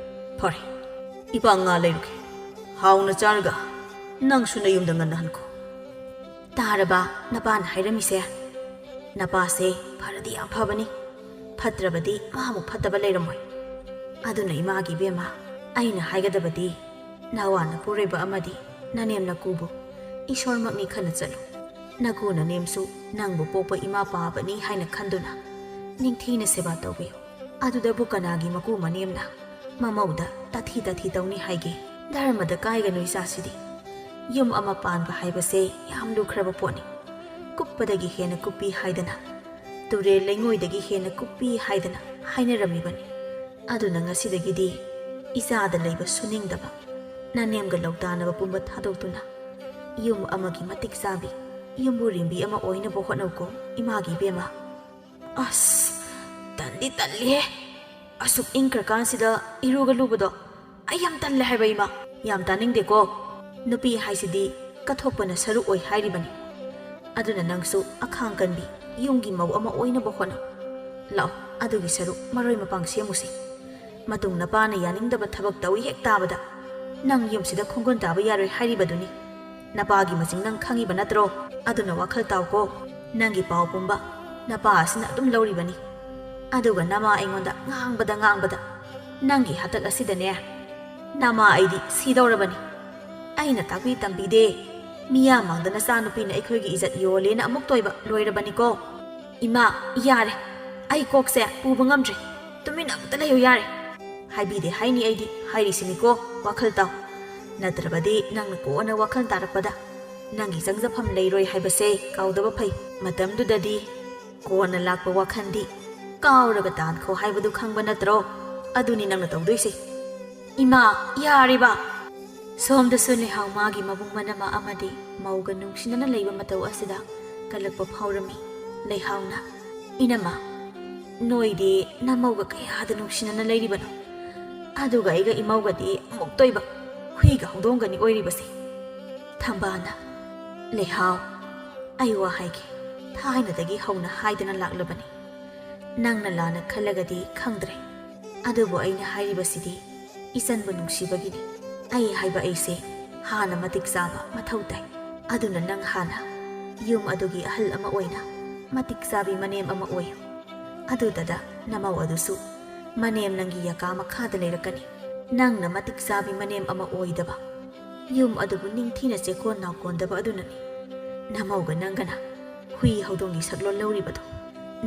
ꯐꯔꯦ, ꯏꯄꯥ ꯉꯥ ꯂꯩꯔꯨꯒꯦ꯫ ꯍꯥꯎꯅ ꯆꯥꯔꯒ ꯅꯪꯁꯨ ꯅꯌꯨꯝꯗ ꯉꯟꯅ ꯍꯟꯈꯣ꯫ ꯇꯥꯔꯕ ꯅꯄꯥꯅ ꯍꯥꯏꯔꯝꯃꯤꯁꯦ? "ꯅꯄꯥꯁꯦ ꯐꯔꯗꯤ ꯌꯥꯝ ꯐꯕꯅꯤ, ꯐꯠꯇ꯭ꯔꯕꯗꯤ ꯃꯥꯃꯨꯛ ꯐꯠꯇꯕ ꯂꯩꯔꯝꯃꯣꯏ꯫ ꯑꯗꯨꯅ ꯏꯃꯥꯒꯤ ꯏꯕꯦꯝꯃ, ꯑꯩꯅ ꯍꯥꯏꯒꯗꯕꯗꯤ, ꯅꯋꯥ ꯅꯄꯨꯔꯣꯏꯕ ꯑꯃꯗꯤ ꯅꯅꯦꯝ ꯅꯀꯨꯕꯨ ꯏꯁꯣꯔꯃꯛꯅꯤ ꯈꯟꯅ ꯆꯠꯂꯨ꯫ ꯅꯀꯨ ꯅꯅꯦꯝꯁꯨ ꯅꯪꯕꯨ ꯄꯣꯛꯄ ꯏꯃꯥ ꯄꯥꯕꯅꯤ ꯍꯥꯏꯅ ꯈꯟꯗꯨꯅ ꯅꯤꯡꯊꯤꯅ ꯁꯦꯕꯥ ꯇꯧꯕꯤꯌꯨ꯫ ꯑꯗꯨꯗꯕꯨ ꯀꯅꯥꯒꯤ ꯃꯀꯨ ꯃꯅꯦꯝꯅ ꯃꯃꯧꯗ ꯇꯥꯊꯤ ꯇꯥꯊꯤ ꯇꯧꯅꯤ ꯍꯥꯏꯒꯦ? ꯙꯔꯃꯗ ꯀꯥꯏꯒꯅꯨ ꯏꯆꯥꯁꯤꯗꯤ꯫ ꯌꯨꯝ ꯑꯃ ꯄꯥꯟꯕ ꯍꯥꯏꯕꯁꯦ ꯌꯥꯝ ꯂꯨꯈ꯭ꯔꯕ ꯄꯣꯠꯅꯤ꯫ ꯀꯨꯞꯄꯗꯒꯤ ꯍꯦꯟꯅ ꯀꯨꯞꯄꯤ ꯍꯥꯏꯗꯅ, ꯇꯨꯔꯦꯜ ꯂꯩꯉꯣꯏꯗꯒꯤ ꯍꯦꯟꯅ ꯀꯨꯞꯄꯤ ꯍꯥꯏꯗꯅ ꯍꯥꯏꯅꯔꯝꯃꯤꯕꯅꯤ꯫ ꯑꯗꯨꯅ ꯉꯁꯤꯗꯒꯤꯗꯤ ꯏꯆꯥꯗ ꯂꯩꯕ ꯁꯨꯅꯤꯡꯗꯕ ꯅꯅꯦꯝꯒ ꯂꯧꯇꯥꯅꯕ ꯄꯨꯝꯕ ꯊꯥꯗꯣꯛꯇꯨꯅ ꯌꯨꯝ ꯑꯃꯒꯤ ꯃꯇꯤꯛ ꯆꯥꯕꯤ ꯌꯨꯝꯕꯨꯔꯦꯝꯕꯤ ꯑꯃ ꯑꯣꯏꯅꯕ ꯍꯣꯠꯅꯧꯀꯣ, ꯏꯃꯥꯒꯤ ꯏꯕꯦꯝꯃ꯫ ꯑꯁ, ꯇꯟꯗꯤ ꯇꯜꯂꯤꯍꯦ꯫ ꯑꯁꯨꯛ ꯏꯪꯈ꯭ꯔꯀꯥꯟꯁꯤꯗ ꯏꯔꯨꯒ ꯂꯨꯕꯗꯣ ꯑꯩ ꯌꯥꯝ ꯇꯜꯂꯦ ꯍꯥꯏꯕ, ꯏꯃꯥ꯫ ꯌꯥꯝ ꯇꯥꯅꯤꯡꯗꯦꯀꯣ꯫ ꯅꯨꯄꯤ ꯍꯥꯏꯁꯤꯗꯤ ꯀꯠꯊꯣꯛꯄꯅ ꯁꯔꯨꯛ ꯑꯣꯏ ꯍꯥꯏꯔꯤꯕꯅꯤ꯫ ꯑꯗꯨꯅ ꯅꯪꯁꯨ ꯑꯈꯥꯡ ꯀꯟꯕꯤ ꯌꯨꯝꯒꯤ ꯃꯧ ꯑꯃ ꯑꯣꯏꯅꯕ ꯍꯣꯠꯅꯧ꯫ ꯂꯥꯛꯑꯣ, ꯑꯗꯨꯒꯤ ꯁꯔꯨꯛ ꯃꯔꯣꯏ ꯃꯄꯥꯡ ꯁꯦꯝꯃꯨꯁꯤ꯫ ꯃꯇꯨꯡ ꯅꯄꯥꯅ ꯌꯥꯅꯤꯡꯗꯕ ꯊꯕꯛ ꯇꯧꯏ ꯍꯦꯛ ꯇꯥꯕꯗ ꯅꯪ ꯌꯨꯝꯁꯤꯗ ꯈꯣꯡꯒꯨꯟ ꯇꯥꯕ ꯌꯥꯔꯣꯏ ꯍꯥꯏꯔꯤꯕꯗꯨꯅꯤ꯫ ꯅꯄꯥꯒꯤ ꯃꯆꯤꯡ ꯅꯪ ꯈꯪꯉꯤꯕ ꯅꯠꯇ꯭ꯔꯣ? ꯑꯗꯨꯅ ꯋꯥꯈꯜ ꯇꯥꯎꯀꯣ꯫ ꯅꯪꯒꯤ ꯄꯥꯎ ꯄꯨꯝꯕ ꯅꯄꯥ ꯑꯁꯤꯅ ꯑꯗꯨꯝ ꯂꯧꯔꯤꯕꯅꯤ꯫ ꯑꯗꯨꯒ ꯅꯃꯥ ꯑꯩꯉꯣꯟꯗ ꯉꯥꯡꯕꯗ ꯉꯥꯡꯕꯗ ꯅꯪꯒꯤ ꯍꯇꯛ ꯑꯁꯤꯗꯅꯦ, ꯅꯃꯥ ꯑꯩꯗꯤ ꯁꯤꯗꯧꯔꯕꯅꯤ꯫ ꯑꯩꯅ ꯇꯥꯛꯄꯤ ꯇꯝꯕꯤꯗꯦ꯫ ꯃꯤꯌꯥꯝ ꯃꯥꯡꯗ ꯅꯆꯥꯅꯨꯄꯤꯅ ꯑꯩꯈꯣꯏꯒꯤ ꯏꯖꯠ ꯌꯣꯜꯂꯦꯅ ꯑꯃꯨꯛ ꯇꯣꯏꯕ ꯂꯣꯏꯔꯕꯅꯤꯀꯣ꯫ ꯏꯃꯥ, ꯌꯥꯔꯦ꯫ ꯑꯩ ꯀꯣꯛꯁꯦ ꯄꯨꯕ ꯉꯝꯗ꯭ꯔꯦ꯫ ꯇꯨꯃꯤꯟ ꯑꯃꯨꯛꯇ ꯂꯩꯌꯨ ꯌꯥꯔꯦ꯫ ꯍꯥꯏꯕꯤꯗꯦ ꯍꯥꯏꯅꯤ ꯑꯩꯗꯤ, ꯍꯥꯏꯔꯤꯁꯤꯅꯤꯀꯣ, ꯋꯥꯈꯜ ꯇꯥꯎ꯫ ꯅꯠꯇ꯭ꯔꯕꯗꯤ ꯅꯪꯅ ꯀꯣꯟꯅ ꯋꯥꯈꯜ ꯇꯥꯔꯛꯄꯗ ꯅꯪꯒꯤ ꯆꯪꯖꯐꯝ ꯂꯩꯔꯣꯏ ꯍꯥꯏꯕꯁꯦ ꯀꯥꯎꯗꯕ ꯐꯩ꯫ ꯃꯇꯝꯗꯨꯗꯗꯤ ꯀꯣꯟꯅ ꯂꯥꯛꯄ ꯋꯥꯈꯜꯗꯤ ꯀꯥꯎꯔꯒ ꯇꯥꯟꯈꯣ ꯍꯥꯏꯕꯗꯨ ꯈꯪꯕ ꯅꯠꯇ꯭ꯔꯣ? ꯑꯗꯨꯅꯤ ꯅꯪꯅ ꯇꯧꯗꯣꯏꯁꯦ꯫ ꯏꯃꯥ, ꯌꯥꯔꯤꯕ? ꯁꯣꯝꯗꯁꯨ ꯂꯩꯍꯥꯎ ꯃꯥꯒꯤ ꯃꯕꯨꯡ ꯃꯅꯝꯃ ꯑꯃꯗꯤ ꯃꯧꯒ ꯅꯨꯡꯁꯤꯅꯅ ꯂꯩꯕ ꯃꯇꯧ ꯑꯁꯤꯗ ꯀꯜꯂꯛꯄ ꯐꯥꯎꯔꯝꯃꯤ꯫ ꯂꯩꯍꯥꯎꯅ, "ꯏꯅꯝꯃ, ꯅꯣꯏꯗꯤ ꯅꯃꯧꯒ ꯀꯌꯥꯗ ꯅꯨꯡꯁꯤꯅꯅ ꯂꯩꯔꯤꯕꯅꯣ? ꯑꯗꯨꯒ ꯑꯩꯒ ꯏꯃꯧꯒꯗꯤ ꯑꯃꯨꯛ ꯇꯣꯏꯕ ꯍꯨꯏꯒ ꯍꯧꯗꯣꯡꯒꯅꯤ ꯑꯣꯏꯔꯤꯕꯁꯦ꯫" ꯊꯝꯕꯥꯜꯅ, "ꯂꯩꯍꯥꯎ, ꯑꯩ ꯋꯥ ꯍꯥꯏꯒꯦ, ꯊꯥꯏꯅꯗꯒꯤ ꯍꯧꯅ ꯍꯥꯏꯗꯅ ꯂꯥꯛꯂꯕꯅꯤ꯫ ꯅꯪꯅ ꯂꯥꯟꯅ ꯈꯜꯂꯒꯗꯤ ꯈꯪꯗ꯭ꯔꯦ, ꯑꯗꯨꯕꯨ ꯑꯩꯅ ꯍꯥꯏꯔꯤꯕꯁꯤꯗꯤ ꯏꯆꯟꯕꯨ ꯅꯨꯡꯁꯤꯕꯒꯤꯅꯤ꯫ ꯑꯩ ꯍꯥꯏꯕ ꯑꯩꯁꯦ ꯍꯥꯟꯅ ꯃꯇꯤꯛ ꯆꯥꯕ ꯃꯊꯧ ꯇꯥꯏ꯫ ꯑꯗꯨꯅ ꯅꯪ ꯍꯥꯟꯅ ꯌꯨꯝ ꯑꯗꯨꯒꯤ ꯑꯍꯜ ꯑꯃ ꯑꯣꯏꯅ ꯃꯇꯤꯛ ꯆꯥꯕꯤ ꯃꯅꯦꯝ ꯑꯃ ꯑꯣꯏꯌꯨ꯫ ꯑꯗꯨꯗꯗ ꯅꯃꯧ ꯑꯗꯨꯁꯨ ꯃꯅꯦꯝ ꯅꯪꯒꯤ ꯌꯥꯀꯥ ꯃꯈꯥꯗ ꯂꯩꯔꯛꯀꯅꯤ꯫ ꯅꯪꯅ ꯃꯇꯤꯛ ꯆꯥꯕꯤ ꯃꯅꯦꯝ ꯑꯃ ꯑꯣꯏꯗꯕ, ꯌꯨꯝ ꯑꯗꯨꯕꯨ ꯅꯤꯡꯊꯤꯅ ꯆꯦꯛꯀꯣꯟ ꯅꯥꯎꯀꯣꯟꯗꯕ ꯑꯗꯨꯅꯅꯤ꯫ ꯅꯃꯧꯒ ꯅꯪꯒꯅ ꯍꯨꯏ ꯍꯧꯗꯣꯡꯒꯤ ꯁꯛꯂꯣꯟ ꯂꯧꯔꯤꯕꯗꯣ꯫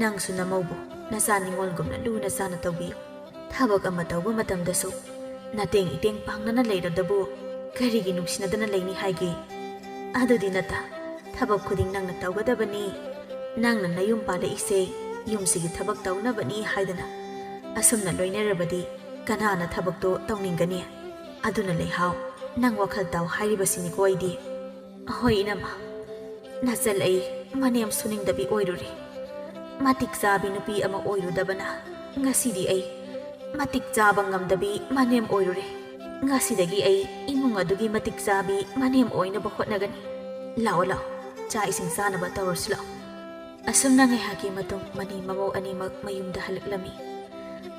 ꯅꯪꯁꯨ ꯅꯃꯧꯕꯨ ꯅꯆꯥ ꯅꯤꯉꯣꯜꯒꯨꯝꯅ ꯂꯨꯅ ꯆꯥꯅ ꯇꯧꯕꯤꯌꯨ꯫ ꯊꯕꯛ ꯑꯃ ꯇꯧꯕ ꯃꯇꯝꯗꯁꯨ ꯅꯇꯦꯡ ꯏꯇꯦꯡ ꯄꯥꯡꯅꯅ ꯂꯩꯔꯗꯕꯨ ꯀꯔꯤꯒꯤ ꯅꯨꯡꯁꯤꯅꯗꯅ ꯂꯩꯅꯤ ꯍꯥꯏꯒꯦ? ꯑꯗꯨꯗꯤ ꯅꯠꯇ, ꯊꯕꯛ ꯈꯨꯗꯤꯡ ꯅꯪꯅ ꯇꯧꯒꯗꯕꯅꯤ, ꯅꯪꯅ ꯅꯌꯨꯝ ꯄꯥꯜꯂꯛꯏꯁꯦ ꯌꯨꯝꯁꯤꯒꯤ ꯊꯕꯛ ꯇꯧꯅꯕꯅꯤ ꯍꯥꯏꯗꯅ ꯑꯁꯨꯝꯅ ꯂꯣꯏꯅꯔꯕꯗꯤ ꯀꯅꯥꯅ ꯊꯕꯛꯇꯣ ꯇꯧꯅꯤꯡꯒꯅꯤ? ꯑꯗꯨꯅ ꯂꯩꯍꯥꯎ, ꯅꯪ ꯋꯥꯈꯜ ꯇꯥꯎ ꯍꯥꯏꯔꯤꯕꯁꯤꯅꯤꯀꯣ ꯑꯩꯗꯤ꯫ ꯑꯍꯣꯏ ꯏꯅꯝꯃ, ꯅꯆꯜ ꯑꯩ ꯃꯅꯦꯝ ꯁꯨꯅꯤꯡꯗꯕꯤ ꯑꯣꯏꯔꯨꯔꯦ꯫ ꯃꯇꯤꯛ ꯆꯥꯕꯤ ꯅꯨꯄꯤ ꯑꯃ ꯑꯣꯏꯔꯨꯗꯕꯅ ꯉꯁꯤꯗꯤ ꯑꯩ ꯃꯇꯤꯛ ꯆꯥꯕ ꯉꯝꯗꯕꯤ ꯃꯅꯦꯝ ꯑꯣꯏꯔꯨꯔꯦ꯫ ꯉꯁꯤꯗꯒꯤ ꯑꯩ ꯏꯃꯨꯡ ꯑꯗꯨꯒꯤ ꯃꯇꯤꯛ ꯆꯥꯕꯤ ꯃꯅꯦꯝ ꯑꯣꯏꯅꯕ ꯍꯣꯠꯅꯒꯅꯤ꯫ ꯂꯥꯛꯑꯣ, ꯂꯥꯛꯑꯣ, ꯆꯥꯛ ꯏꯁꯤꯡ ꯆꯥꯅꯕ ꯇꯧꯔꯁꯤ ꯂꯥꯛꯑꯣ꯫ ꯑꯁꯨꯝꯅ ꯉꯥꯏꯍꯥꯛꯀꯤ ꯃꯇꯨꯡ ꯃꯅꯤ ꯃꯃꯧ ꯑꯅꯤꯃꯛ ꯃꯌꯨꯝꯗ ꯍꯜꯂꯛꯂꯝꯃꯤ꯫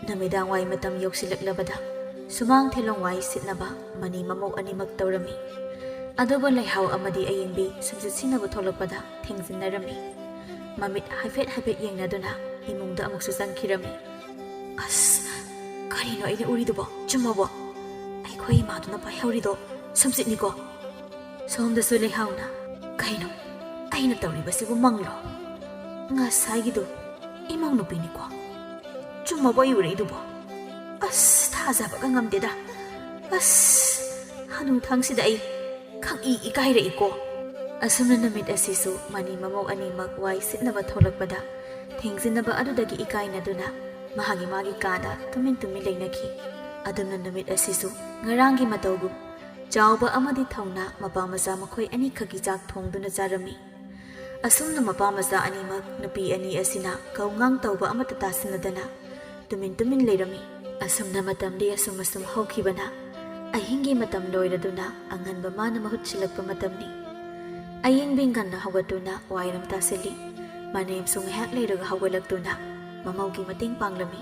ꯅꯨꯃꯤꯗꯥꯡ ꯋꯥꯏ ꯃꯇꯝ ꯌꯧꯁꯤꯜꯂꯛꯂꯕꯗ ꯁꯨꯃꯥꯡ ꯊꯦꯂꯣꯡ ꯋꯥꯏ ꯁꯤꯠꯅꯕ ꯃꯅꯤ ꯃꯃꯧ ꯑꯅꯤꯃꯛ ꯇꯧꯔꯝꯃꯤ꯫ ꯑꯗꯨꯕꯨ ꯂꯩꯍꯥꯎ ꯑꯃꯗꯤ ꯑꯌꯤꯡꯕꯤ ꯁꯨꯝꯆꯤꯠ ꯁꯤꯟꯅꯕ ꯊꯣꯛꯂꯛꯄꯗ ꯊꯦꯡꯖꯤꯟꯅꯔꯝꯃꯤ꯫ ꯃꯃꯤꯠ ꯍꯥꯏꯐꯦꯠ ꯍꯥꯏꯐꯦꯠ ꯌꯦꯡꯅꯗꯨꯅ ꯏꯃꯨꯡꯗ ꯑꯃꯨꯛꯁꯨ ꯆꯪꯈꯤꯔꯝꯃꯤ꯫ ꯑꯁ, ꯀꯔꯤꯅꯣ ꯑꯩꯅ ꯎꯔꯤꯗꯨꯕꯣ? ꯆꯨꯝꯃꯕꯣ? ꯑꯩꯈꯣꯏ ꯏꯃꯥꯗꯨꯅ ꯄꯥꯏꯍꯧꯔꯤꯗꯣ ꯁꯨꯝꯆꯤꯠꯅꯤꯀꯣ꯫ ꯁꯣꯝꯗꯁꯨ ꯂꯩꯍꯥꯎꯅ, "ꯀꯩꯅꯣ ꯑꯩꯅ ꯇꯧꯔꯤꯕꯁꯤꯕꯨ ꯃꯪꯂꯣ? ꯉꯁꯥꯏꯒꯤꯗꯨ ꯏꯃꯧ ꯅꯨꯄꯤꯅꯤꯀꯣ꯫ ꯆꯨꯝꯃꯕꯣ ꯑꯩ ꯎꯔꯛꯏꯗꯨꯕꯣ? ꯑꯁ, ꯊꯥꯖꯕꯒ ꯉꯝꯗꯦꯗ꯫ ꯑꯁ, ꯍꯅꯨꯊꯪꯁꯤꯗ ꯑꯩ ꯈꯪꯏ ꯏꯀꯥꯏꯔꯛꯏꯀꯣ꯫" ꯑꯁꯨꯝꯅ ꯅꯨꯃꯤꯠ ꯑꯁꯤꯁꯨ ꯃꯅꯤ ꯃꯃꯧ ꯑꯅꯤꯃꯛ ꯋꯥꯏ ꯁꯤꯠꯅꯕ ꯊꯣꯛꯂꯛꯄꯗ ꯊꯦꯡꯖꯤꯟꯅꯕ ꯑꯗꯨꯗꯒꯤ ꯏꯀꯥꯏꯅꯗꯨꯅ ꯃꯥꯒꯤ ꯃꯥꯒꯤ ꯀꯥꯗ ꯇꯨꯃꯤꯟ ꯇꯨꯃꯤꯟ ꯂꯩꯅꯈꯤ꯫ ꯑꯗꯨꯝꯅ ꯅꯨꯃꯤꯠ ꯑꯁꯤꯁꯨ ꯉꯔꯥꯡꯒꯤ ꯃꯇꯧꯒꯨꯝ ꯆꯥꯎꯕ ꯑꯃꯗꯤ ꯊꯧꯅꯥ ꯃꯄꯥ ꯃꯆꯥ ꯃꯈꯣꯏ ꯑꯅꯤꯈꯛꯀꯤ ꯆꯥꯛ ꯊꯣꯡꯗꯨꯅ ꯆꯥꯔꯝꯃꯤ꯫ ꯑꯁꯨꯝꯅ ꯃꯄꯥ ꯃꯆꯥ ꯑꯅꯤꯃꯛ ꯅꯨꯄꯤ ꯑꯅꯤ ꯑꯁꯤꯅ ꯀꯧꯉꯥꯡ ꯇꯧꯕ ꯑꯃꯠꯇ ꯇꯥꯁꯤꯟꯅꯗꯅ ꯇꯨꯃꯤꯟ ꯇꯨꯃꯤꯟ ꯂꯩꯔꯝꯃꯤ꯫ ꯑꯁꯨꯝꯅ ꯃꯇꯝꯗꯤ ꯑꯁꯨꯝ ꯑꯁꯨꯝ ꯍꯧꯈꯤꯕꯅ ꯑꯍꯤꯡꯒꯤ ꯃꯇꯝ ꯂꯣꯏꯔꯗꯨꯅ ꯑꯉꯟꯕ ꯃꯥꯅ ꯃꯍꯨꯠ ꯁꯤꯜꯂꯛꯄ ꯃꯇꯝꯅꯤ꯫ ꯑꯌꯤꯡꯕꯤ ꯉꯟꯅ ꯍꯧꯒꯠꯇꯨꯅ ꯋꯥꯏꯔꯝ ꯇꯥꯁꯤꯜꯂꯤ꯫ ꯃꯅꯦꯝꯁꯨ ꯉꯥꯏꯍꯥꯛ ꯂꯩꯔꯒ ꯍꯧꯒꯠꯂꯛꯇꯨꯅ ꯃꯃꯧꯒꯤ ꯃꯇꯦꯡ ꯄꯥꯡꯂꯝꯃꯤ꯫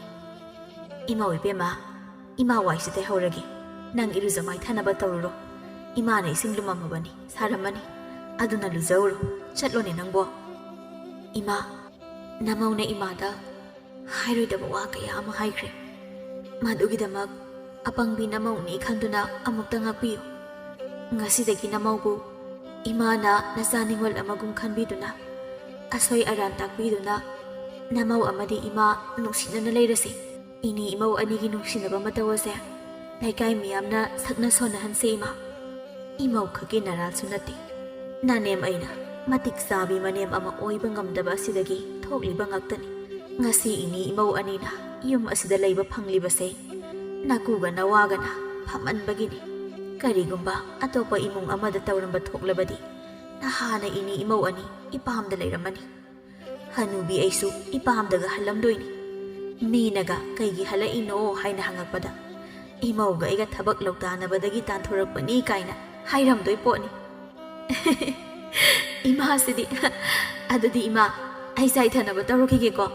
"ꯏꯃꯧ ꯏꯕꯦꯝꯃ, ꯏꯃꯥ ꯋꯥꯏꯁꯤ ꯇꯩꯍꯧꯔꯒꯦ꯫ ꯅꯪ ꯏꯔꯨꯖ ꯃꯥꯏꯊꯅꯕ ꯇꯧꯔꯨꯔꯣ꯫ ꯏꯃꯥꯅ ꯏꯁꯤꯡ ꯂꯨꯝꯃꯝꯃꯕꯅꯤ, ꯁꯥꯔꯝꯃꯅꯤ꯫ ꯑꯗꯨꯅ ꯂꯨꯖꯧꯔꯣ꯫ ꯆꯠꯂꯣꯅꯦ ꯅꯪꯕꯣ꯫" "ꯏꯃꯥ, ꯅꯃꯧꯅ ꯏꯃꯥꯗ ꯍꯥꯏꯔꯣꯏꯗꯕ ꯋꯥ ꯀꯌꯥ ꯑꯃ ꯍꯥꯏꯈ꯭ꯔꯦ꯫ ꯃꯗꯨꯒꯤꯗꯃꯛ ꯑꯄꯪꯕꯤ ꯅꯃꯧꯅꯤ ꯈꯟꯗꯨꯅ ꯑꯃꯨꯛꯇ ꯉꯥꯛꯄꯤꯌꯨ꯫ ꯉꯁꯤꯗꯒꯤ ꯅꯃꯧꯕꯨ ꯏꯃꯥꯅ ꯅꯆꯥ ꯅꯤꯡꯉꯣꯜ ꯑꯃꯒꯨꯝ ꯈꯟꯕꯤꯗꯨꯅ, ꯑꯁꯣꯏ ꯑꯔꯥꯟ ꯇꯥꯛꯄꯤꯗꯨꯅ, ꯅꯃꯧ ꯑꯃꯗꯤ ꯏꯃꯥ ꯅꯨꯡꯁꯤꯅꯅ ꯂꯩꯔꯁꯤ꯫ ꯏꯅꯦ ꯏꯃꯧ ꯑꯅꯤꯒꯤ ꯅꯨꯡꯁꯤꯅꯕ ꯃꯇꯧ ꯑꯁꯦ ꯂꯩꯀꯥꯏ ꯃꯤꯌꯥꯝꯅ ꯁꯛꯅ ꯁꯣꯟꯅꯍꯟꯁꯦ ꯏꯃꯥ꯫ ꯏꯃꯧ ꯈꯛꯀꯤ ꯅꯔꯥꯜꯁꯨ ꯅꯠꯇꯦ꯫ ꯅꯅꯦꯝ ꯑꯩꯅ ꯃꯇꯤꯛ ꯆꯥꯕꯤ ꯃꯅꯦꯝ ꯑꯃ ꯑꯣꯏꯕ ꯉꯝꯗꯕ ꯑꯁꯤꯗꯒꯤ ꯊꯣꯛꯂꯤꯕ ꯉꯥꯛꯇꯅꯤ꯫ ꯉꯁꯤ ꯏꯅꯦ ꯏꯃꯧ ꯑꯅꯤꯅ ꯌꯨꯝ ꯑꯁꯤꯗ ꯂꯩꯕ ꯐꯪꯂꯤꯕꯁꯦ ꯅꯀꯨꯒ ꯅꯋꯥꯒꯅ ꯐꯃꯟꯕꯒꯤꯅꯤ꯫ ꯀꯔꯤꯒꯨꯝꯕ ꯑꯇꯣꯞꯄ ꯏꯃꯨꯡ ꯑꯃꯗ ꯇꯧꯔꯝꯕ ꯊꯣꯛꯂꯕꯗꯤ ꯅꯍꯥꯟꯅ ꯏꯅꯦ ꯏꯃꯧ ꯑꯅꯤ ꯏꯄꯥꯝꯗ ꯂꯩꯔꯝꯃꯅꯤ꯫ ꯍꯅꯨꯕꯤ ꯑꯩꯁꯨ ꯏꯄꯥꯝꯗꯒ ꯍꯜꯂꯝꯗꯣꯏꯅꯤ꯫ ꯃꯤꯅꯒ ꯀꯩꯒꯤ ꯍꯜꯂꯛꯏꯅꯣ ꯍꯥꯏꯅ ꯍꯪꯉꯛꯄꯗ, ꯏꯃꯧꯒ ꯑꯩꯒ ꯊꯕꯛ ꯂꯧꯇꯥꯅꯕꯗꯒꯤ ꯇꯥꯟꯊꯣꯔꯛꯄꯅꯤ ꯀꯥꯏꯅ ꯍꯥꯏꯔꯝꯗꯣꯏ ꯄꯣꯠꯅꯤ꯫ ꯏꯃꯥꯁꯤꯗꯤ꯫ ꯑꯗꯨꯗꯤ ꯏꯃꯥ, ꯑꯩ ꯆꯥꯏꯊꯅꯕ ꯇꯧꯔꯨꯈꯤꯒꯦꯀꯣ꯫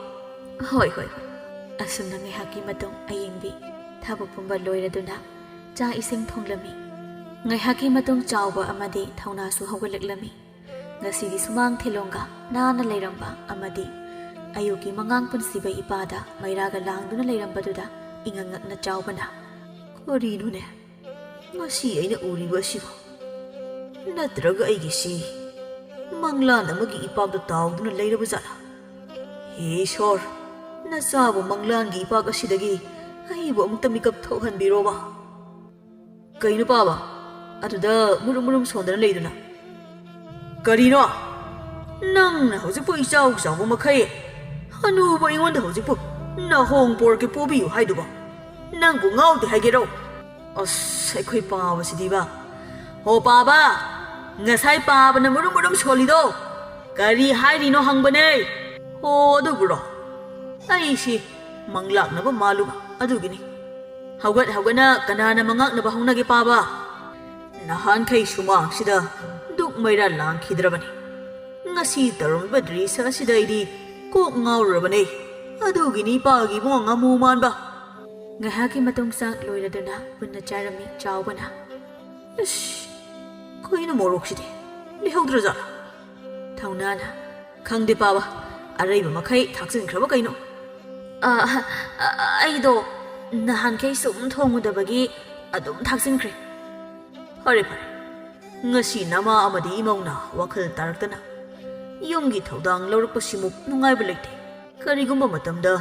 ꯍꯣꯏ, ꯍꯣꯏ, ꯍꯣꯏ꯫ ꯑꯁꯨꯝꯅ ꯉꯥꯏꯍꯥꯛꯀꯤ ꯃꯇꯨꯡ ꯑꯌꯦꯡꯕꯤ ꯊꯕꯛ ꯄꯨꯝꯕ ꯂꯣꯏꯔꯗꯨꯅ ꯆꯥꯛ ꯏꯁꯤꯡ ꯊꯣꯡꯂꯝꯃꯤ꯫ ꯉꯥꯏꯍꯥꯛꯀꯤ ꯃꯇꯨꯡ ꯆꯥꯎꯕ ꯑꯃꯗꯤ ꯊꯧꯅꯥꯁꯨ ꯍꯧꯒꯠꯂꯛꯂꯝꯃꯤ꯫ ꯉꯁꯤꯗꯤ ꯁꯨꯃꯥꯡ ꯊꯤꯂꯣꯡꯒ ꯅꯥꯟꯅ ꯂꯩꯔꯝꯕ ꯑꯃꯗꯤ ꯑꯌꯨꯛꯀꯤ ꯃꯉꯥꯡ ꯄꯨꯟꯁꯤꯕ ꯏꯄꯥꯗ ꯃꯩꯔꯥꯒ ꯂꯥꯡꯗꯨꯅ ꯂꯩꯔꯝꯕꯗꯨꯗ ꯏꯉꯛ ꯉꯛꯅ ꯆꯥꯎꯕꯅ, "ꯀꯔꯤꯅꯣꯅꯦ ꯉꯁꯤ ꯑꯩꯅ ꯎꯔꯤꯕ ꯑꯁꯤꯕꯣ? ꯅꯠꯇ꯭ꯔꯒ ꯑꯩꯒꯤꯁꯤ ꯃꯪꯂꯥꯟ ꯑꯃꯒꯤ ꯏꯄꯥꯛꯇ ꯇꯥꯎꯗꯨꯅ ꯂꯩꯔꯕ ꯖꯥꯠꯂꯥ? ꯍꯦ ꯏꯁꯣꯔ, ꯅꯆꯥꯕꯨ ꯃꯪꯂꯥꯟꯒꯤ ꯏꯄꯥꯛ ꯑꯁꯤꯗꯒꯤ ꯑꯩꯕꯨ ꯑꯃꯨꯛꯇ ꯃꯤꯀꯞ ꯊꯣꯛꯍꯟꯕꯤꯔꯣꯕ꯫" "ꯀꯩꯅꯣ ꯄꯥꯕ? ꯑꯗꯨꯗ ꯃꯨꯔꯨꯝ ꯃꯨꯔꯨꯝ ꯁꯣꯟꯗꯅ ꯂꯩꯗꯨꯅ?" "ꯀꯔꯤꯅꯣ? ꯅꯪꯅ ꯍꯧꯖꯤꯛꯄꯨ ꯏꯆꯥꯎ ꯆꯥꯎꯕ ꯃꯈꯩ ꯍꯅꯨꯕ ꯑꯩꯉꯣꯟꯗ ꯍꯧꯖꯤꯛꯄꯨ ꯅꯍꯣꯡ ꯄꯣꯔꯛꯀꯦ ꯄꯣꯕꯤꯌꯨ ꯍꯥꯏꯗꯨꯕꯣ? ꯅꯪꯕꯨ ꯉꯥꯎꯗꯦ ꯍꯥꯏꯒꯦꯔꯣ?" ꯑꯁ, ꯑꯩꯈꯣꯏ ꯄꯥꯕꯁꯤꯗꯤꯕ꯫ "ꯍꯣ ꯄꯥꯕ, ꯉꯁꯥꯏ ꯄꯥꯕꯅ ꯃꯨꯔꯨꯝ ꯃꯨꯔꯨꯝ ꯁꯣꯜꯂꯤꯗꯣ ꯀꯔꯤ ꯍꯥꯏꯔꯤꯅꯣ ꯍꯪꯕꯅꯦ꯫ ꯍꯣ ꯑꯗꯨꯕꯨꯔꯣ? ꯑꯩꯁꯤ ꯃꯪꯂꯥꯛꯅꯕ ꯃꯥꯜꯂꯨꯕ ꯑꯗꯨꯒꯤꯅꯤ꯫ ꯍꯧꯒꯠ ꯍꯧꯒꯠꯅ ꯀꯅꯥꯅ ꯃꯉꯥꯛꯅꯕ ꯍꯧꯅꯒꯦ ꯄꯥꯕ? ꯅꯍꯥꯟꯈꯩ ꯁꯨꯃꯥꯡꯁꯤꯗ ꯗꯨꯛ ꯃꯩꯔꯥ ꯂꯥꯡꯈꯤꯗ꯭ꯔꯕꯅꯤ꯫ ꯉꯁꯤ ꯇꯧꯔꯝꯃꯤꯕ ꯗ꯭ꯔꯤꯁ ꯑꯁꯤꯗ ꯑꯩꯗꯤ ꯀꯣꯛ ꯉꯥꯎꯔꯨꯔꯕꯅꯦ꯫ ꯑꯗꯨꯒꯤꯅꯤ ꯏꯄꯥꯒꯤ ꯏꯕꯨꯡꯉꯣ ꯉꯥꯃꯨ ꯃꯥꯟꯕ꯫" ꯉꯥꯏꯍꯥꯛꯀꯤ ꯃꯇꯨꯡ ꯆꯥꯛ ꯂꯣꯏꯔꯗꯨꯅ ꯄꯨꯟꯅ ꯆꯥꯔꯝꯃꯤ ꯆꯥꯎꯕꯅ꯫ "ꯑꯁ, ꯀꯩꯅꯣ ꯃꯣꯔꯣꯛꯁꯤꯗꯤ? ꯂꯩꯍꯧꯗ꯭ꯔꯖꯥꯠꯂꯥ?" ꯊꯧꯅꯥꯅ, ꯈꯪꯗꯦ ꯄꯥꯕ, ꯑꯔꯩꯕ ꯃꯈꯩ ꯊꯥꯛꯆꯤꯟꯈ꯭ꯔꯕ ꯀꯩꯅꯣ? ꯑ, ꯑ, ꯑꯩꯗꯣ ꯅꯍꯥꯟꯈꯩ ꯁꯨꯝ ꯊꯣꯡꯉꯨꯗꯕꯒꯤ ꯑꯗꯨꯝ ꯊꯥꯛꯆꯤꯟꯈ꯭ꯔꯦ꯫ ꯐꯔꯦ ꯐꯔꯦ, ꯉꯁꯤ ꯅꯃꯥ ꯑꯃꯗꯤ ꯏꯃꯧꯅ ꯋꯥꯈꯜ ꯇꯥꯔꯛꯇꯅ ꯌꯨꯝꯒꯤ ꯊꯧꯗꯥꯡ ꯂꯧꯔꯛꯄꯁꯤꯃꯨꯛ ꯅꯨꯡꯉꯥꯏꯕ ꯂꯩꯇꯦ꯫ ꯀꯔꯤꯒꯨꯝꯕ ꯃꯇꯝꯗ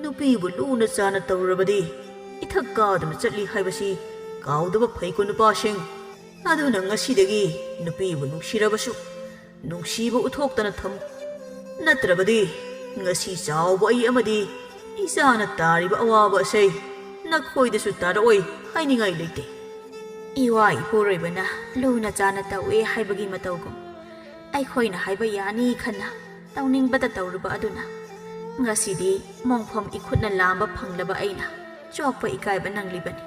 ꯅꯨꯄꯤꯕꯨ ꯂꯨꯅ ꯆꯥꯅ ꯇꯧꯔꯕꯗꯤ ꯏꯊꯛ ꯀꯥꯗꯨꯅ ꯆꯠꯂꯤ ꯍꯥꯏꯕꯁꯤ ꯀꯥꯎꯗꯕ ꯐꯩꯀꯣ ꯅꯨꯄꯥꯁꯤꯡ꯫ ꯑꯗꯨꯅ ꯉꯁꯤꯗꯒꯤ ꯅꯨꯄꯤꯕꯨ ꯅꯨꯡꯁꯤꯔꯕꯁꯨ ꯅꯨꯡꯁꯤꯕ ꯎꯠꯊꯣꯛꯇꯅ ꯊꯝꯃꯨ꯫ ꯅꯠꯇ꯭ꯔꯕꯗꯤ ꯉꯁꯤ ꯆꯥꯎꯕ ꯑꯩ ꯑꯃꯗꯤ ꯏꯆꯥꯅ ꯇꯥꯔꯤꯕ ꯑꯋꯥꯕ ꯑꯁꯤ ꯅꯈꯣꯏꯗꯁꯨ ꯇꯥꯔꯛꯑꯣꯏ ꯍꯥꯏꯅꯤꯡꯉꯥꯏ ꯂꯩꯇꯦ꯫ ꯏꯋꯥ ꯏꯄꯨꯔꯣꯏꯕꯅ ꯂꯨꯅ ꯆꯥꯅ ꯇꯧꯏ ꯍꯥꯏꯕꯒꯤ ꯃꯇꯧꯒꯨꯝ ꯑꯩꯈꯣꯏꯅ ꯍꯥꯏꯕ ꯌꯥꯅꯤ ꯈꯟꯅ ꯇꯧꯅꯤꯡꯕꯇ ꯇꯧꯔꯨꯕ ꯑꯗꯨꯅ ꯉꯁꯤꯗꯤ ꯃꯣꯡꯐꯝ ꯏꯈꯨꯠꯅ ꯂꯥꯝꯕ ꯐꯪꯂꯕ ꯑꯩꯅ ꯆꯣꯛꯄ ꯏꯀꯥꯏꯕ ꯅꯪꯂꯤꯕꯅꯤ꯫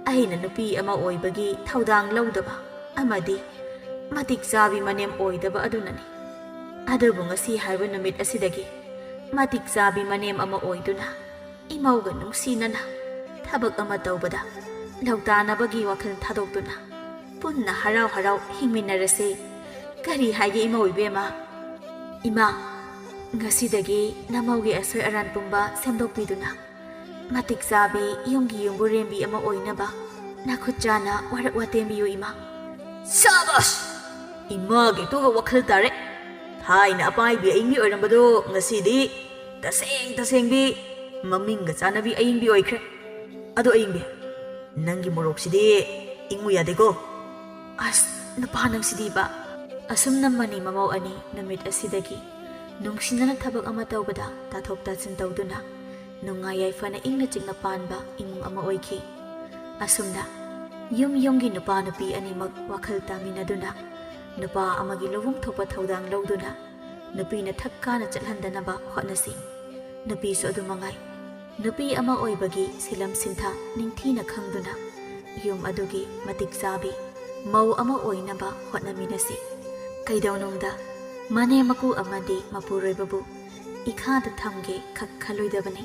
ꯑꯩꯅ ꯅꯨꯄꯤ ꯑꯃ ꯑꯣꯏꯕꯒꯤ ꯊꯧꯗꯥꯡ ꯂꯧꯗꯕ ꯑꯃꯗꯤ ꯃꯇꯤꯛ ꯆꯥꯕꯤ ꯃꯅꯦꯝ ꯑꯣꯏꯗꯕ ꯑꯗꯨꯅꯅꯤ꯫ ꯑꯗꯨꯕꯨ ꯉꯁꯤ ꯍꯥꯏꯕ ꯅꯨꯃꯤꯠ ꯑꯁꯤꯗꯒꯤ ꯃꯇꯤꯛ ꯆꯥꯕꯤ ꯃꯅꯦꯝ ꯑꯃ ꯑꯣꯏꯗꯨꯅ ꯏꯃꯧꯒ ꯅꯨꯡꯁꯤꯅꯅ ꯊꯕꯛ ꯑꯃ ꯇꯧꯕꯗ ꯂꯧꯇꯥꯅꯕꯒꯤ ꯋꯥꯈꯜ ꯊꯥꯗꯣꯛꯇꯨꯅ ꯄꯨꯟꯅ ꯍꯔꯥꯎ ꯍꯔꯥꯎ ꯍꯤꯡꯃꯤꯟꯅꯔꯁꯦ꯫ ꯀꯔꯤ ꯍꯥꯏꯒꯦ ꯏꯃꯧ ꯏꯕꯦꯝꯃ? ꯏꯃꯥ, ꯉꯁꯤꯗꯒꯤ ꯅꯃꯧꯒꯤ ꯑꯁꯣꯏ ꯑꯔꯥꯟ ꯄꯨꯝꯕ ꯁꯦꯝꯗꯣꯛꯄꯤꯗꯨꯅ ꯃꯇꯤꯛ ꯆꯥꯕꯤ ꯌꯨꯝꯒꯤ ꯌꯨꯝꯕꯨꯔꯦꯝꯕꯤ ꯑꯃ ꯑꯣꯏꯅꯕ ꯅꯈꯨꯠ ꯆꯥꯅ ꯋꯥꯔꯛ ꯋꯥꯇꯦꯝꯕꯤꯌꯨ ꯏꯃꯥ꯫ ꯁꯥꯕꯥꯁ! ꯏꯃꯥꯒꯤ ꯇꯨꯒ ꯋꯥꯈꯜ ꯇꯥꯔꯦ꯫ ꯊꯥꯏꯅ ꯑꯄꯥꯏꯕꯤ ꯑꯏꯪꯕꯤ ꯑꯣꯏꯔꯝꯕꯗꯣ ꯉꯁꯤꯗꯤ ꯇꯁꯦꯡ ꯇꯁꯦꯡꯕꯤ ꯃꯃꯤꯡꯒ ꯆꯥꯟꯅꯕꯤ ꯑꯏꯪꯕꯤ ꯑꯣꯏꯈ꯭ꯔꯦ꯫ ꯑꯗꯣ ꯑꯏꯪꯕꯤ, ꯅꯪꯒꯤ ꯃꯣꯔꯣꯛꯁꯤꯗꯤ ꯏꯪꯉꯨ ꯌꯥꯗꯦꯀꯣ꯫ ꯑꯁ, ꯅꯨꯄꯥ ꯅꯪꯁꯤꯗꯤꯕ꯫ ꯑꯁꯨꯝꯅ ꯃꯅꯤ ꯃꯃꯧ ꯑꯅꯤ ꯅꯨꯃꯤꯠ ꯑꯁꯤꯗꯒꯤ ꯅꯨꯡꯁꯤꯅꯅ ꯊꯕꯛ ꯑꯃ ꯇꯧꯕꯗ ꯇꯥꯊꯣꯛ ꯇꯥꯁꯤꯟ ꯇꯧꯗꯨꯅ ꯅꯨꯡꯉꯥꯏ ꯌꯥꯏꯐꯅ ꯏꯪꯅ ꯆꯤꯛꯅ ꯄꯥꯟꯕ ꯏꯃꯨꯡ ꯑꯃ ꯑꯣꯏꯈꯤ꯫ ꯑꯁꯨꯝꯅ ꯌꯨꯝ ꯌꯨꯝꯒꯤ ꯅꯨꯄꯥ ꯅꯨꯄꯤ ꯑꯅꯤꯃꯛ ꯋꯥꯈꯜ ꯇꯥꯃꯤꯟꯅꯗꯨꯅ ꯅꯨꯄꯥ ꯑꯃꯒꯤ ꯂꯨꯍꯣꯡ ꯊꯣꯛꯄ ꯊꯧꯗꯥꯡ ꯂꯧꯗꯨꯅ ꯅꯨꯄꯤꯅ ꯊꯛ ꯀꯥꯅ ꯆꯠꯍꯟꯗꯅꯕ ꯍꯣꯠꯅꯁꯤ꯫ ꯅꯨꯄꯤꯁꯨ ꯑꯗꯨ ꯃꯉꯥꯏ꯫ ꯅꯨꯄꯤ ꯑꯃ ꯑꯣꯏꯕꯒꯤ ꯁꯤꯂꯝ ꯁꯤꯟꯊꯥ ꯅꯤꯡꯊꯤꯅ ꯈꯪꯗꯨꯅ ꯌꯨꯝ ꯑꯗꯨꯒꯤ ꯃꯇꯤꯛ ꯆꯥꯕꯤ ꯃꯧ ꯑꯃ ꯑꯣꯏꯅꯕ ꯍꯣꯠꯅꯃꯤꯟꯅꯁꯤ꯫ ꯀꯩꯗꯧꯅꯨꯡꯗ ꯃꯅꯦꯝ ꯃꯀꯨ ꯑꯃꯗꯤ ꯃꯄꯨꯔꯣꯏꯕꯕꯨ ꯏꯈꯥꯗ ꯊꯝꯒꯦ ꯈꯛ ꯈꯜꯂꯣꯏꯗꯕꯅꯤ꯫